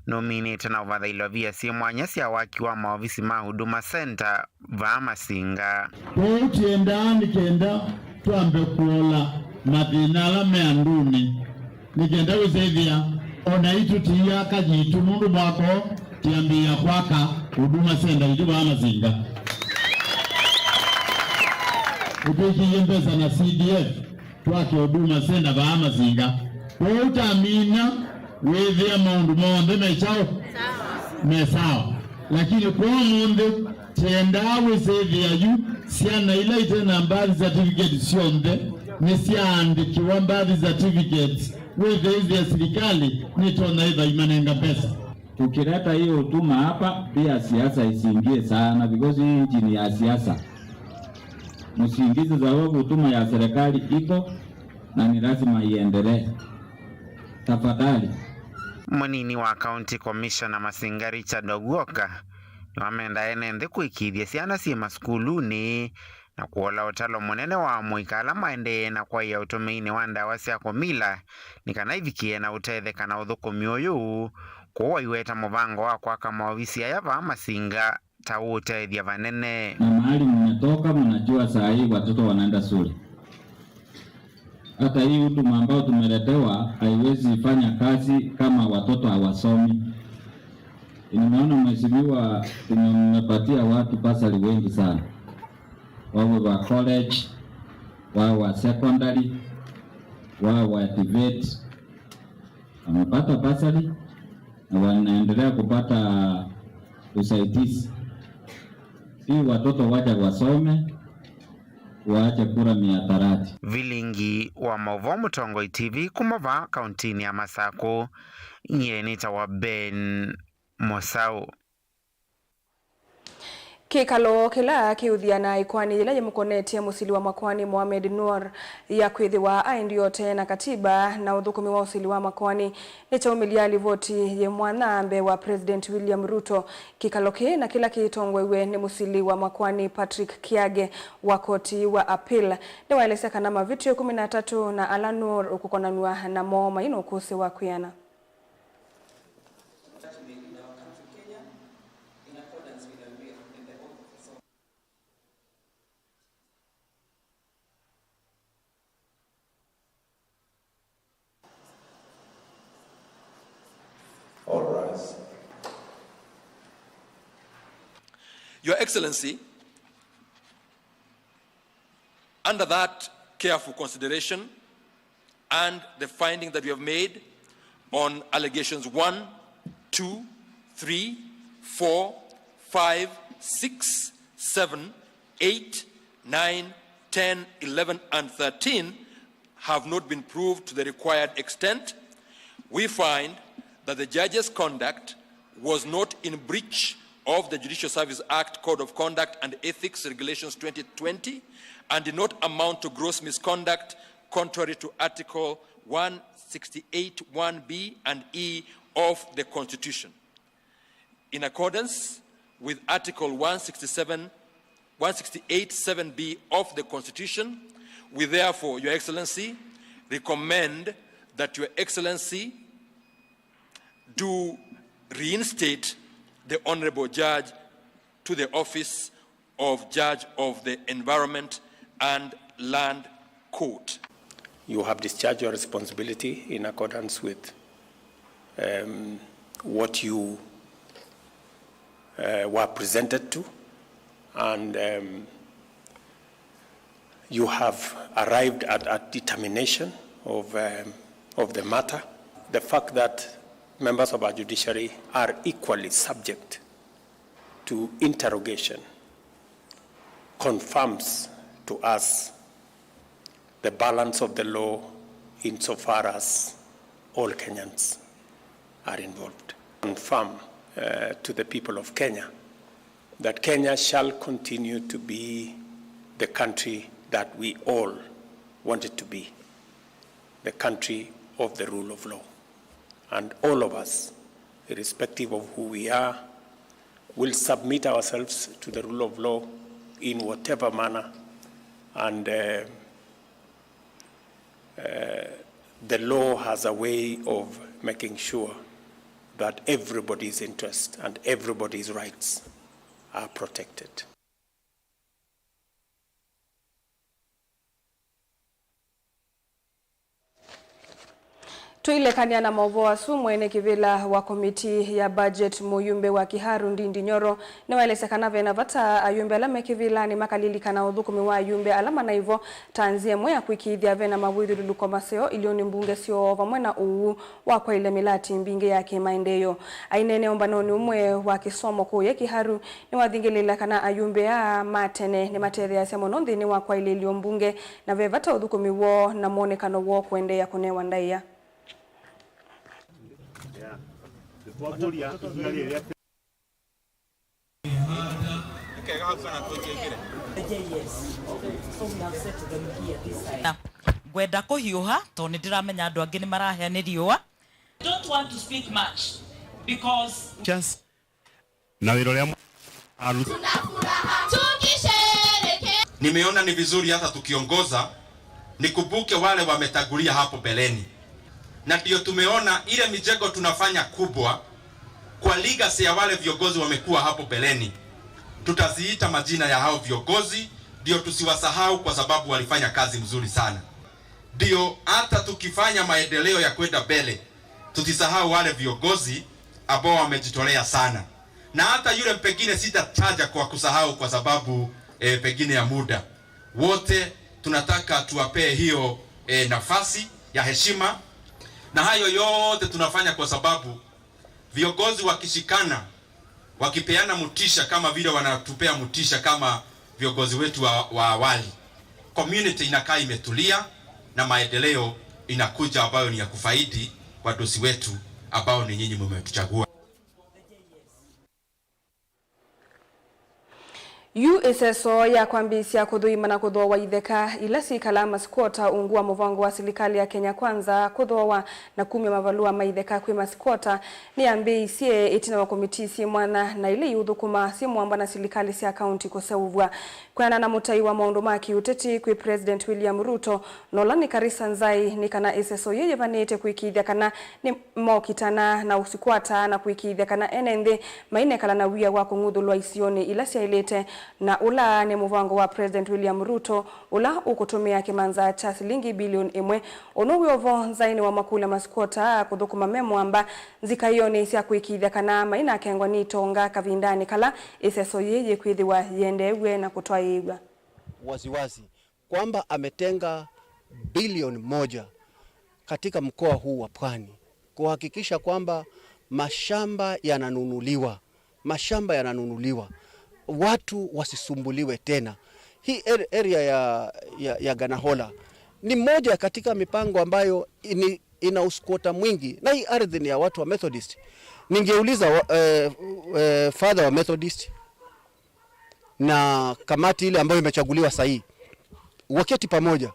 nũminĩte na ũvatha ilovia syĩ mwanya sya waki wa maovisi ma Huduma Center vaa Masinga. Kwoou tyendaa nĩ kenda twambe kũola mathĩna ala me andũnĩ, nĩ kenda wĩsethĩa o naitũ tũiaka yitũ, nũndũ mwaka ũũ tũyambĩĩa kwaka Huduma Center itũ vaa Masinga. Nĩtwĩkĩie mbesa na C D F twake Huduma Center vaa Masinga. Kwoou twamina, wĩthĩa maũndũ monthe me kyaũ? Me sawa. Lakini kwa ũmũnthĩ, tyendaa wĩsĩthĩa yu syana ila ite na birth certificate syonthe nĩsyaandĩkĩwa birth certificates, wĩthĩĩthya silikalĩ nĩtonya ĩva imanenga mbesa. Tukileta hiyo huduma hapa, pia siasa isiingie sana, because hii nchi ni ya siasa. Msingi za sababu huduma ya serikali iko na ni lazima iendelee. Tafadhali. Mũnini wa County Commissioner Masinga, Richard Ogwoka, nĩwamenda ene nthĩ kũĩkĩĩthya syana syĩ masukulunĩ na kũola ũtalo mũnene wa amũika ala maendee na kwaĩa ũtũmĩinĩ wa ndawa sya kũmila nĩ kana ivikĩe na ũtetheka na ũthũkũmi ũyũ, kũu aiweta mũvango wa kwaka maovisi aya vaa Masinga ta ũũtethya vanene. Na mahali mmetoka, mnajua saa hii watoto wanaenda shule. Hata hii huduma ambayo tumeletewa haiwezi fanya kazi kama watoto hawasomi. Nimeona mheshimiwa, tumepatia watu basari wengi sana, wawe wa college, wawe wa secondary, wawe wa TVET, wamepata basari na wanaendelea kupata usaidizi. Si watoto waja wasome, waache kura mihadarati. Vilingi wa maũvoo Mũtongoi T V kuma vaa kauntinĩ ya Masakũ, nyie nĩtawa Ben Mosau. Kĩkalo kĩla kĩũthya na ĩkoani yĩla yĩmũkonetye mũsili wa makoani Mohamed Noor ya kwĩthĩwa aendie ũtee na katiba na ũthũkũmi wa ũsili wa makoani nĩkyaumĩlya livoti yĩ mwanya mbee wa President William Ruto. Kĩkalo kĩĩ na kĩla kĩtongoew'e nĩ mũsili wa makoani Patrick Kiage wa koti wa appeal nĩwaelesya kana mavĩtyo ĩkũmi na atatũ na ala Noor ũkũkonanw'a namo maĩ na ũkũsĩ wa kwĩana. All rise. Your Excellency, under that careful consideration, and the finding that we have made on allegations one, two, three, four, five, six, seven, eight, nine, ten, eleven, and thirteen have not been proved to the required extent, we find that the judge's conduct was not in breach of the Judicial Service Act Code of Conduct and Ethics Regulations twenty twenty and did not amount to gross misconduct contrary to Article one sixty-eight one B and E of the Constitution. In accordance with Article one sixty-seven, one sixty-eight seven B of the Constitution, we therefore, Your Excellency, recommend that Your Excellency do reinstate the Honorable Judge to the office of Judge of the Environment and Land Court. You have discharged your responsibility in accordance with, um, what you, uh, were presented to, and, um, you have arrived at a determination of, um, of the matter. The fact that members of our judiciary are equally subject to interrogation confirms to us the balance of the law insofar as all Kenyans are involved. Confirm, uh, to the people of Kenya that Kenya shall continue to be the country that we all want it to be, the country of the rule of law. And all of us, irrespective of who we are, will submit ourselves to the rule of law in whatever manner, and, uh, uh, the law has a way of making sure that everybody's interests and everybody's rights are protected. Tũilekany'a na maũvoo asu, mwene kĩvĩla wa komiti ya budget, mũyumbe wa Kiharu Ndindi Nyoro, nĩwaelesya kana vena vata ayumbe ala me kĩvĩlanĩ makalilikana ũthũkũmi wa ayumbe ala manaivo ta nzĩa ĩmwe ya kũĩkĩĩthya vena mawĩthyũlũlũko maseo ilionĩ mbunge syoo vamwe na ũuu wa kwaĩlya mĩlati mbingĩ ya kĩmaendeeo. Aineenea ũmbanonĩ ũmwe wa kĩsomo kũũya Kiharu, nĩwathingĩlĩĩla kana ayumbe aa ma tene nĩmatetheeasya mũno nthĩnĩ wa kwaĩlĩĩlya ũmbunge, na ve vata ũthũkũmi woo na mwonekano woo kũendeea kũnewa ndaĩa. Na ngwenda kũhiũha tondũ nĩndĩramenya andũ angĩ nĩmarahĩa nĩ riũa. Don't want to speak much because Just na wĩra ũrĩa mwa-, aru- Nimeona ni vizuri hata tukiongoza nikumbuke wale wametangulia hapo mbeleni, na ndio tumeona ile mijengo tunafanya kubwa kwa legacy ya wale viongozi wamekuwa hapo mbeleni, tutaziita majina ya hao viongozi, ndio tusiwasahau kwa sababu walifanya kazi mzuri sana. Ndio hata tukifanya maendeleo ya kwenda mbele, tusisahau wale viongozi ambao wamejitolea sana, na hata yule pengine sitataja kwa kusahau kwa sababu, eh, pengine ya muda. Wote tunataka tuwapee hiyo, eh, nafasi ya heshima, na hayo yote tunafanya kwa sababu viongozi wakishikana, wakipeana motisha kama vile wanatupea motisha kama viongozi wetu wa, wa awali, community inakaa imetulia na maendeleo inakuja, ambayo ni ya kufaidi wadosi wetu ambao ni nyinyi mmetuchagua. Yu ĩseso ya kwambĩĩsya kũthũima na kũthooa itheka ila syĩkalaa masikwota ungu wa mũvango wa silikalĩ ya Kenya Kwanza kũthooa na kumya mavalũa ma itheka kwĩ masikwota nĩyambĩĩisye ĩtina wa komitii syĩ mwanya na ila iũthũkũma syĩ mũamba na silikalĩ sya kaunti kũseũvw'a. Kwĩanana na mũtai wa maũndũ ma kĩũteti kwĩ President William Ruto na ũla nĩ Karisa Nzai, nĩ kana ĩseso yĩĩ yĩvanĩte kũĩkĩĩthya kana nĩ mokitana na ũsikwata na kũĩkĩĩthya kana ene nthĩ mainekala na wia wa kũng'uthũlwa isionĩ ila syaĩlĩte, na ũla nĩ mũvango wa President William Ruto ũla ũkũtũmĩa kĩmanza kya silingi bilioni ĩmwe. Ũnũ wĩ o vo, Nzai nĩwamakũlya masikwota kũthũkũma me mũamba nzikaĩonĩ sya kũĩkĩĩthya kana mainakengwa nĩ itonga kavindanĩ kala ĩseso yĩĩ yĩkwĩthĩwa yĩendeew'e na kũtwaĩĩw'a. Waziwazi kwamba ametenga bilioni moja katika mkoa huu wa Pwani kuhakikisha kwamba mashamba yananunuliwa, mashamba yananunuliwa, watu wasisumbuliwe tena. Hii ar-, area ya, ya, ya Ganahola ni moja katika mipango ambayo ini-, ina uskwota mwingi, na hii ardhi ni ya watu wa Methodist. Ningeuliza wa-, eh, eh, father wa Methodist na kamati ile ambayo imechaguliwa sahihi, waketi pamoja,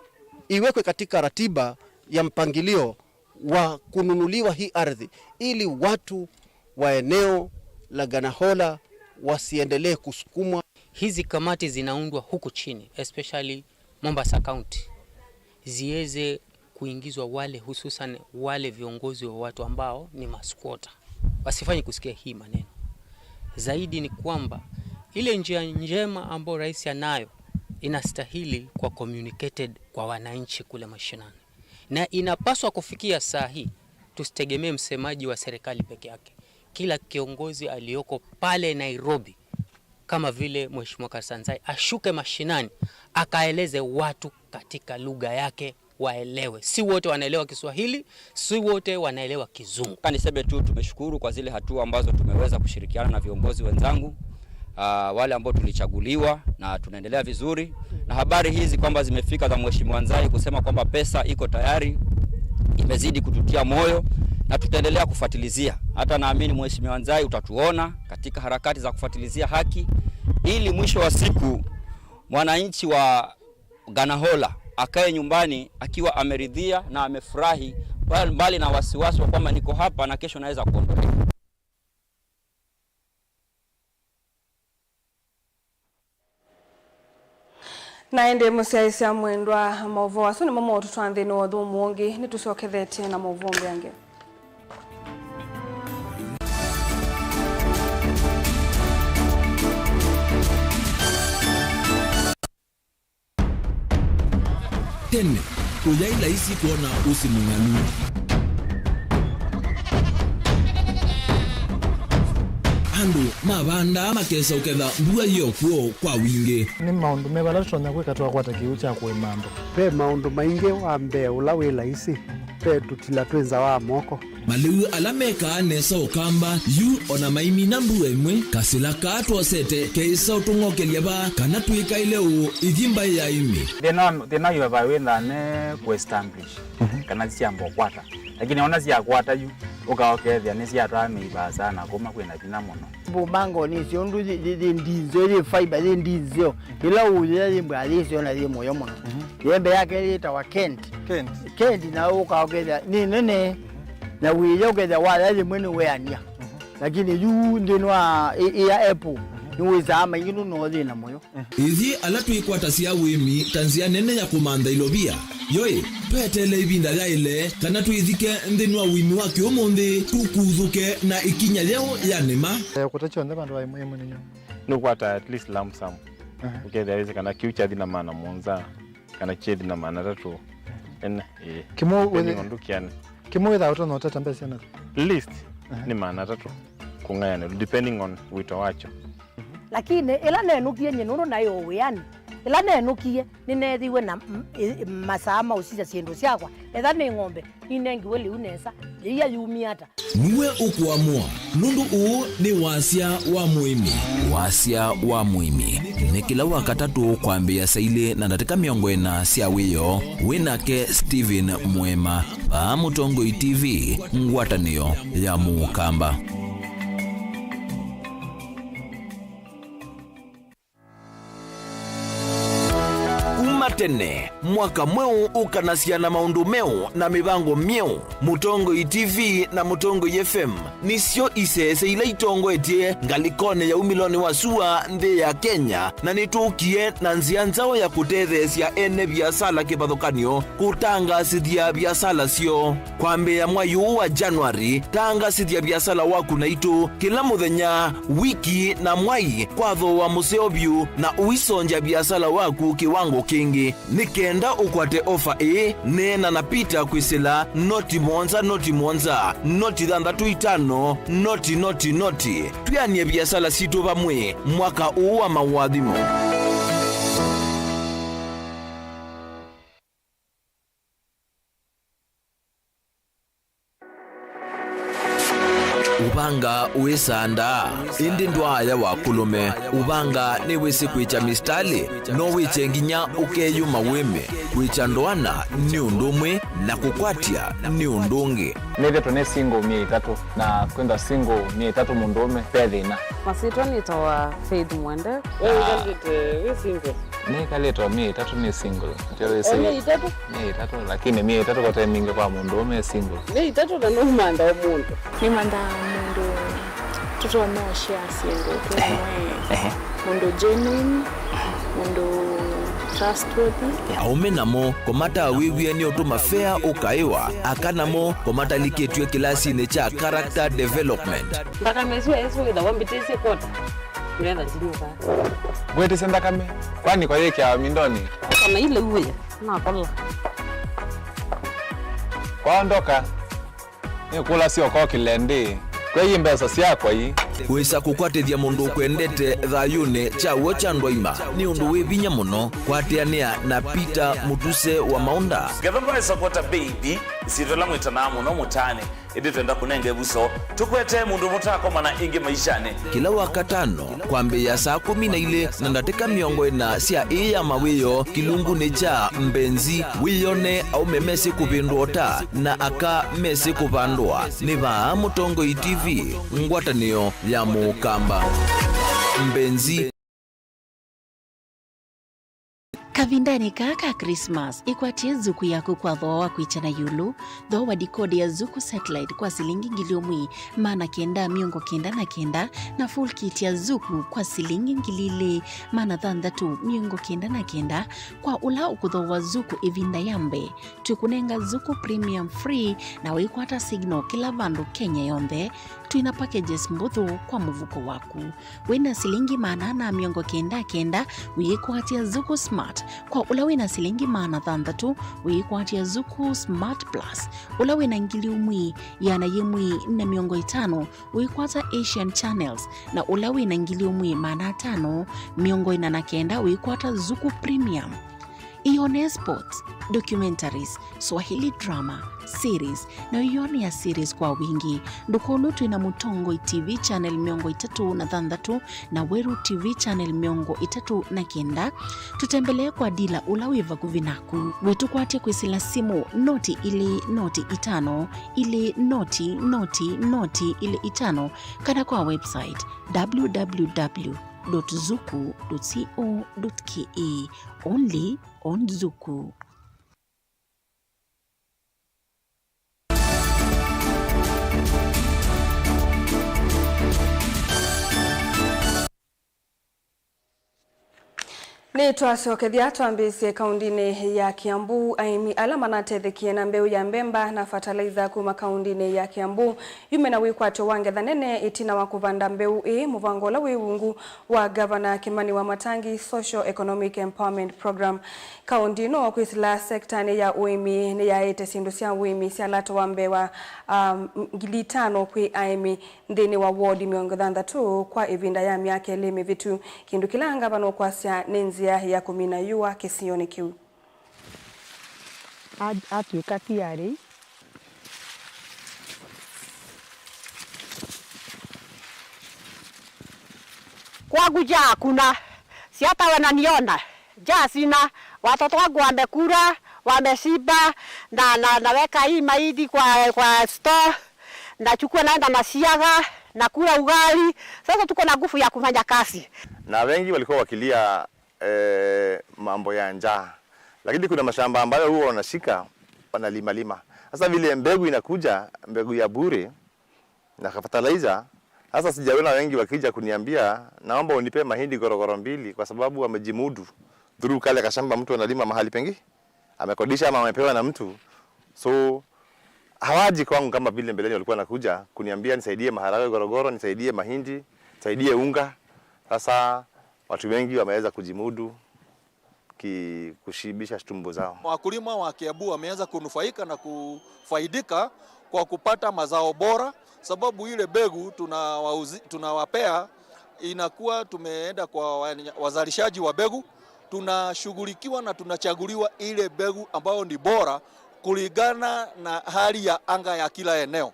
iwekwe katika ratiba ya mpangilio wa kununuliwa hii ardhi ili watu wa eneo la Ganahola wasiendelee kusukumwa. Hizi kamati zinaundwa huku chini, especially Mombasa County, ziweze kuingizwa wale, hususan wale viongozi wa watu ambao ni masquatter. Wasifanye kusikia hii maneno. Zaidi ni kwamba ile njia njema ambayo rais anayo inastahili kwa communicated kwa wananchi kule mashinani. Na inapaswa kufikia saa hii, tusitegemee msemaji wa serikali peke yake. Kila kiongozi aliyoko pale Nairobi, kama vile Mheshimiwa Karsanzai, ashuke mashinani, akaeleze watu katika lugha yake waelewe. Si wote wanaelewa Kiswahili, si wote wanaelewa Kizungu. Niseme tu tumeshukuru kwa zile hatua ambazo tumeweza kushirikiana na viongozi wenzangu, ah, wale ambao tulichaguliwa, na tunaendelea vizuri. Na habari hizi kwamba zimefika za Mheshimiwa Nzai kusema kwamba pesa iko tayari, imezidi kututia moyo na tutaendelea kufuatilizia. Hata naamini Mheshimiwa Nzai utatuona katika harakati za kufuatilizia haki ili mwisho wa siku mwananchi wa Ganahola akae nyumbani akiwa ameridhia na amefurahi, mbali na wasiwasi wa kwamba niko hapa na kesho naweza kuondolewa. Na ĩndĩ mũsyaĩĩsya mwendwa, maũvoo asu nĩmo maũtũtwaa nthĩnĩ wa ũthũmũo ũngĩ. Nĩtũsyokethetye na maũvoo mbeange. Tene, kũyaĩ laisi kwona ũsĩ mũng'alu. Andũ mavandaa makesa ũketha mbua yĩ o kw'o kwa wingĩ. Nĩ maũndũ meva ala tũtonya kwĩka twakwata kĩw'ũ kya kũĩma andũ? Ve maũndũ maingĩ. Wa mbee, ũla wĩ laisi, ve tũtila twĩ nza wa moko. Malĩu ala mekaa nesa Ũkamba yu o na maimina mbua ĩmwe, kasĩla kaa twosete keĩsa ũtũng'okelya vaa kana twĩkaĩle ũũ ĩthi mbaĩ ya ĩmĩ. Thĩna wa, thĩna wa ivavai wĩthaa ne kũ establish, mhm, kana syamba ũkwata. Lakini ona syakwata yu, ũka ũkethĩa nĩsyatwaa mĩivaa sana kuma kwĩna vinya mũno. Mbumangoni icio ũndũ yĩ, yĩ, yĩ ndinzeo, yĩ fiber, yĩ ndinzeo. Ĩla ũyĩa yĩ mbwa yĩ syo na yĩ mũyo mũno. Mhm. Yembe yake yĩtawa Kent. Kent. Kent na ũka ũkethĩa nĩ nene. Na wĩya ũkethĩa waya yĩmwe nĩ weania. Mhm. Lakini yu nthĩnĩ wa ĩ, ĩ ya Apple, mhm, nĩ wĩsaa maingĩ nũno yĩ na mũyo. Ithyĩ ala twĩkwatasya ũĩmi ta nzĩa nene ya kũmantha ilovia, yoĩ, tweteele ĩvinda yaĩle kana twĩthike nthĩnĩ wa ũĩmi wa kĩũmũnthĩ, tũkuthũke na ĩkinya yeũ ya nĩma. Eh, kũta kyonthe vandũ va ĩmwe ĩmwe nĩ nyũmũ. Nũkwata at least lump sum. Aha. Ũkethĩa wĩsĩ kana kĩu kyathi na maana mũonza, kana kyethi na maana atatũ. Ene, ĩĩ. Kĩmũ depending wĩthĩ-, on ndũkĩanĩ. Kĩmũ wĩthaa ũtonya ũtata mbesa na? Least, aha, nĩ maana atatũ kũng'ayanĩlwa, depending on wĩto wakyo. Lakini ĩla nenũkie nyie nũndũ naĩ o wĩanĩ, ĩla nenũkie nĩneethiwe na m-, ĩ-, masaa ma ũsisya syĩndũ syakwa, etha nĩ ng'ombe, ninengiwe lĩu nesa, yĩia yumie ata? Nĩwe ũkũamũa, nũndũ ũũ nĩ wasya wa mũĩmi. Wasya wa mũĩmi nĩ kĩla Wakatatũ kwambĩĩa saa ilĩ na ndatĩka mĩongo ĩna sya wĩoo, wĩ nake Stephen Mwema, vaa Mũtongoi T V, ngwatanĩo ya Mũkamba. Kuma tene, mwaka mweũ ũkanasya na maũndũ meũ na mĩvango myeũ. Mũtongoi T V na Mũtongoi F M nĩsyo isese ila itongoetye ngalĩkonĩ ya umĩlonĩ wa sua nthĩ ya Kenya, na nĩtũkie na nzĩa nzaũ ya kũtetheesya ene viasala kĩvathũkany'o kũtangaasĩthya viasala syoo. Kwambĩĩa mwai ũũ wa January, tangaasĩthya viasala waku naitũ kĩla mũthenya, wiki, na mwai kwa thooa mũseo vyũ, na ũisongya viasala waku kĩwango kĩngĩ. Nĩ kenda ũkwate ofa ĩĩ, neena na Peter kwĩsĩla noti mũonza, noti mũonza, noti thanthatũ itano, noti, noti, noti. Twĩanĩe viasala sitũ vamwe mwaka ũũ wa maũathimo. Ũvanga wĩsandaa, ĩndĩ ndwaaya wa kũlũme. Ũvanga nĩwĩsĩ kwĩkya mĩsitalĩ, no wĩkye nginya ũkeyũma wĩme. Kwĩkya ndoana nĩ ũndũ ũmwe, na kũkwatya nĩ ũndũ ũngĩ. Nĩthĩtwe nĩ single myei ĩtatũ, na kwĩthwa single myei ĩtatũ mũndũũme, ve thĩna. Masyĩtwa nĩtawa Faith Mwende. We wĩkalĩte wĩ single? Nĩkalĩte o myei ĩtatũ nĩ single. Ndio wĩsĩ. O myei ĩtatũ? Myei ĩtatũ, lakini myei ĩtatũ kote mingĩ kwa mũndũ ũme single. Myei ĩtatũ na nũmantha o mũndũ. Nĩmantha mũndũ tũtonya ũshare syĩndũ twĩ hamwe. Ehe. Mũndũ genuine, mũndũ trustworthy. Aũme namo kũmataa wĩw'ĩe nĩ ũtũma fea ũkaĩwa, aka namo kũmatalikĩtw'e kĩlasinĩ kya character development. Nthakame ĩsu ĩsu wĩthawa mbĩtĩsye kota. Ngetha ndinyuka. Ngwĩtĩsye nthakame. Kwani kwa yĩkĩawa mindonĩ? Kana ile uwe nakola. Kwaondoka. Nĩkũlasya ũkokĩle ndĩ. Kwei mbesa syakwa ii. Wĩsa kũkwatĩthya mũndũ ũkwendete thayũnĩ kya w'o kya ndwaima nĩ ũndũ wĩ vinya mũno. Kwatĩanĩa na Peter Mũtuse wa Maũnda. Ngetha mbae Sakota Baby, isyĩtwa ĩla mwĩtanaa mũno mũtaanĩ, ĩndĩ twenda kũnenga ĩvuso, tũkwete mũndũ mũtaakomana ĩngĩ maishanĩ. Kĩla Wakatano, kwambĩĩa saa kũmi na ilĩ na ndatĩka mĩongo ĩna sya ĩĩ ya mawĩoo kĩlungunĩ kya Mbenzi, wĩyone aũme mesĩ kũvĩndũa ũta na aka mesĩ kũvandũa. Nĩ vaa Mũtongoi T V, ngwatanĩo ya Mũkamba. Mbenzi. Kavindanĩ kaa ka Christmas, ĩkwatĩe Zuku yaku kwa thooa wa kwĩkya na ĩũlũ. Thooa decoder ya Zuku Satellite kwa silingi ngili ũmwe maana kenda mĩongo kenda na kenda, na full kit ya Zuku kwa silingi ngili ilĩ maana thanthatũ mĩongo kenda na kenda. Kwa ũla ũkũthooa Zuku ĩvinda ya mbee, twĩkũnenga Zuku Premium free na ũikwata signal kĩla vandũ Kenya yonthe. Twĩna packages mbũthũ kwa mũvuko waku. Wĩna silingi maana ana mĩongo kenda kenda, ũyĩkwatya Zuku Smart. Kwa ũla wĩna silingi maana thanthatũ, ũyĩkwatya Zuku Smart Plus. Ũla wĩna ngili ũmwe, ĩana yĩmwe na mĩongo ĩtano, ũyĩkwata Asian Channels. Na ũla wĩna ngili ũmwe maana atano mĩongo ĩna na kenda, ũyĩkwata Zuku Premium. Ĩyone sports, documentaries, Swahili drama, series, na ũyĩonea series kwa wingĩ. Ndũkolwe twĩna Mũtongoi T V channel mĩongo ĩtatũ na thanthatũ na Weru T V channel mĩongo ĩtatũ na kenda. Tũtembelee kwa dila ũla wĩ vakuvĩ naku. Wĩtũkwatye kwĩsĩla simũ noti ilĩ noti itano ilĩ noti noti noti ilĩ itano, kana kwa website w w w dot zuku dot co dot k a. Only on Zuku. Nĩtwasyokethya twambĩĩsye kaũndĩnĩ ya Kiambu. Aĩmi ala manatethekie na mbeũ ya mbemba na fertilizer kuma kaũndĩnĩ ya Kiambu yume na wĩkwatyo wa ngetha nene ĩtina wa kũvanda mbeũ ĩĩ, mũvango ũla wĩ ungu wa Ngavana Kimani Wamatangi Social Economic Empowerment Program. Kaũndĩ ĩno kwĩsĩla sektanĩ ya ũĩmi nĩyaĩte syĩndũ sya ũĩmi sya lato wa mbee wa, um, ngili itano kwĩ aĩmi nthĩnĩ wa wodi mĩongo thanthatũ kwa ĩvinda ya myaka ĩlĩ mĩvĩtu, kĩndũ kĩla ngavana ũkwasya nĩ nzĩa ya kũmina yũa kĩsionĩ kĩu. A-, atw'ĩka tiarĩ. Kwangu jakuna, siatawe na niona, jasina, watoto wangu wamekula, wameshiba, na, na, naweka hii mahindi kwa, kwa store, nachukua naenda nasiaga, nakula ugali. Sasa tuko na nguvu ya kufanya kazi. Na wengi walikuwa wakilia eh, mambo ya njaa. Lakini kuna mashamba ambayo huwa wanashika, wanalimalima. Sasa vile mbegu inakuja, mbegu ya bure na fertilizer, sasa sijaona wengi wakija kuniambia, "Naomba unipe mahindi gorogoro mbili," kwa sababu wamejimudu through kale kashamba mtu analima mahali pengi, amekodisha ama amepewa na mtu. So, hawaji kwangu kama vile mbeleni walikuwa wanakuja kuniambia, "Nisaidie maharagwe gorogoro, nisaidie mahindi, nisaidie unga." Sasa watu wengi wameweza kujimudu ki-, kushibisha tumbo zao. Wakulima wa Kiambu wameweza kunufaika na kufaidika kwa kupata mazao bora, sababu ile mbegu tunawauzi-, tunawapea inakuwa tumeenda kwa wa-, wazalishaji wa mbegu, tunashughulikiwa na tunachaguliwa ile mbegu ambayo ni bora kulingana na hali ya anga ya kila eneo.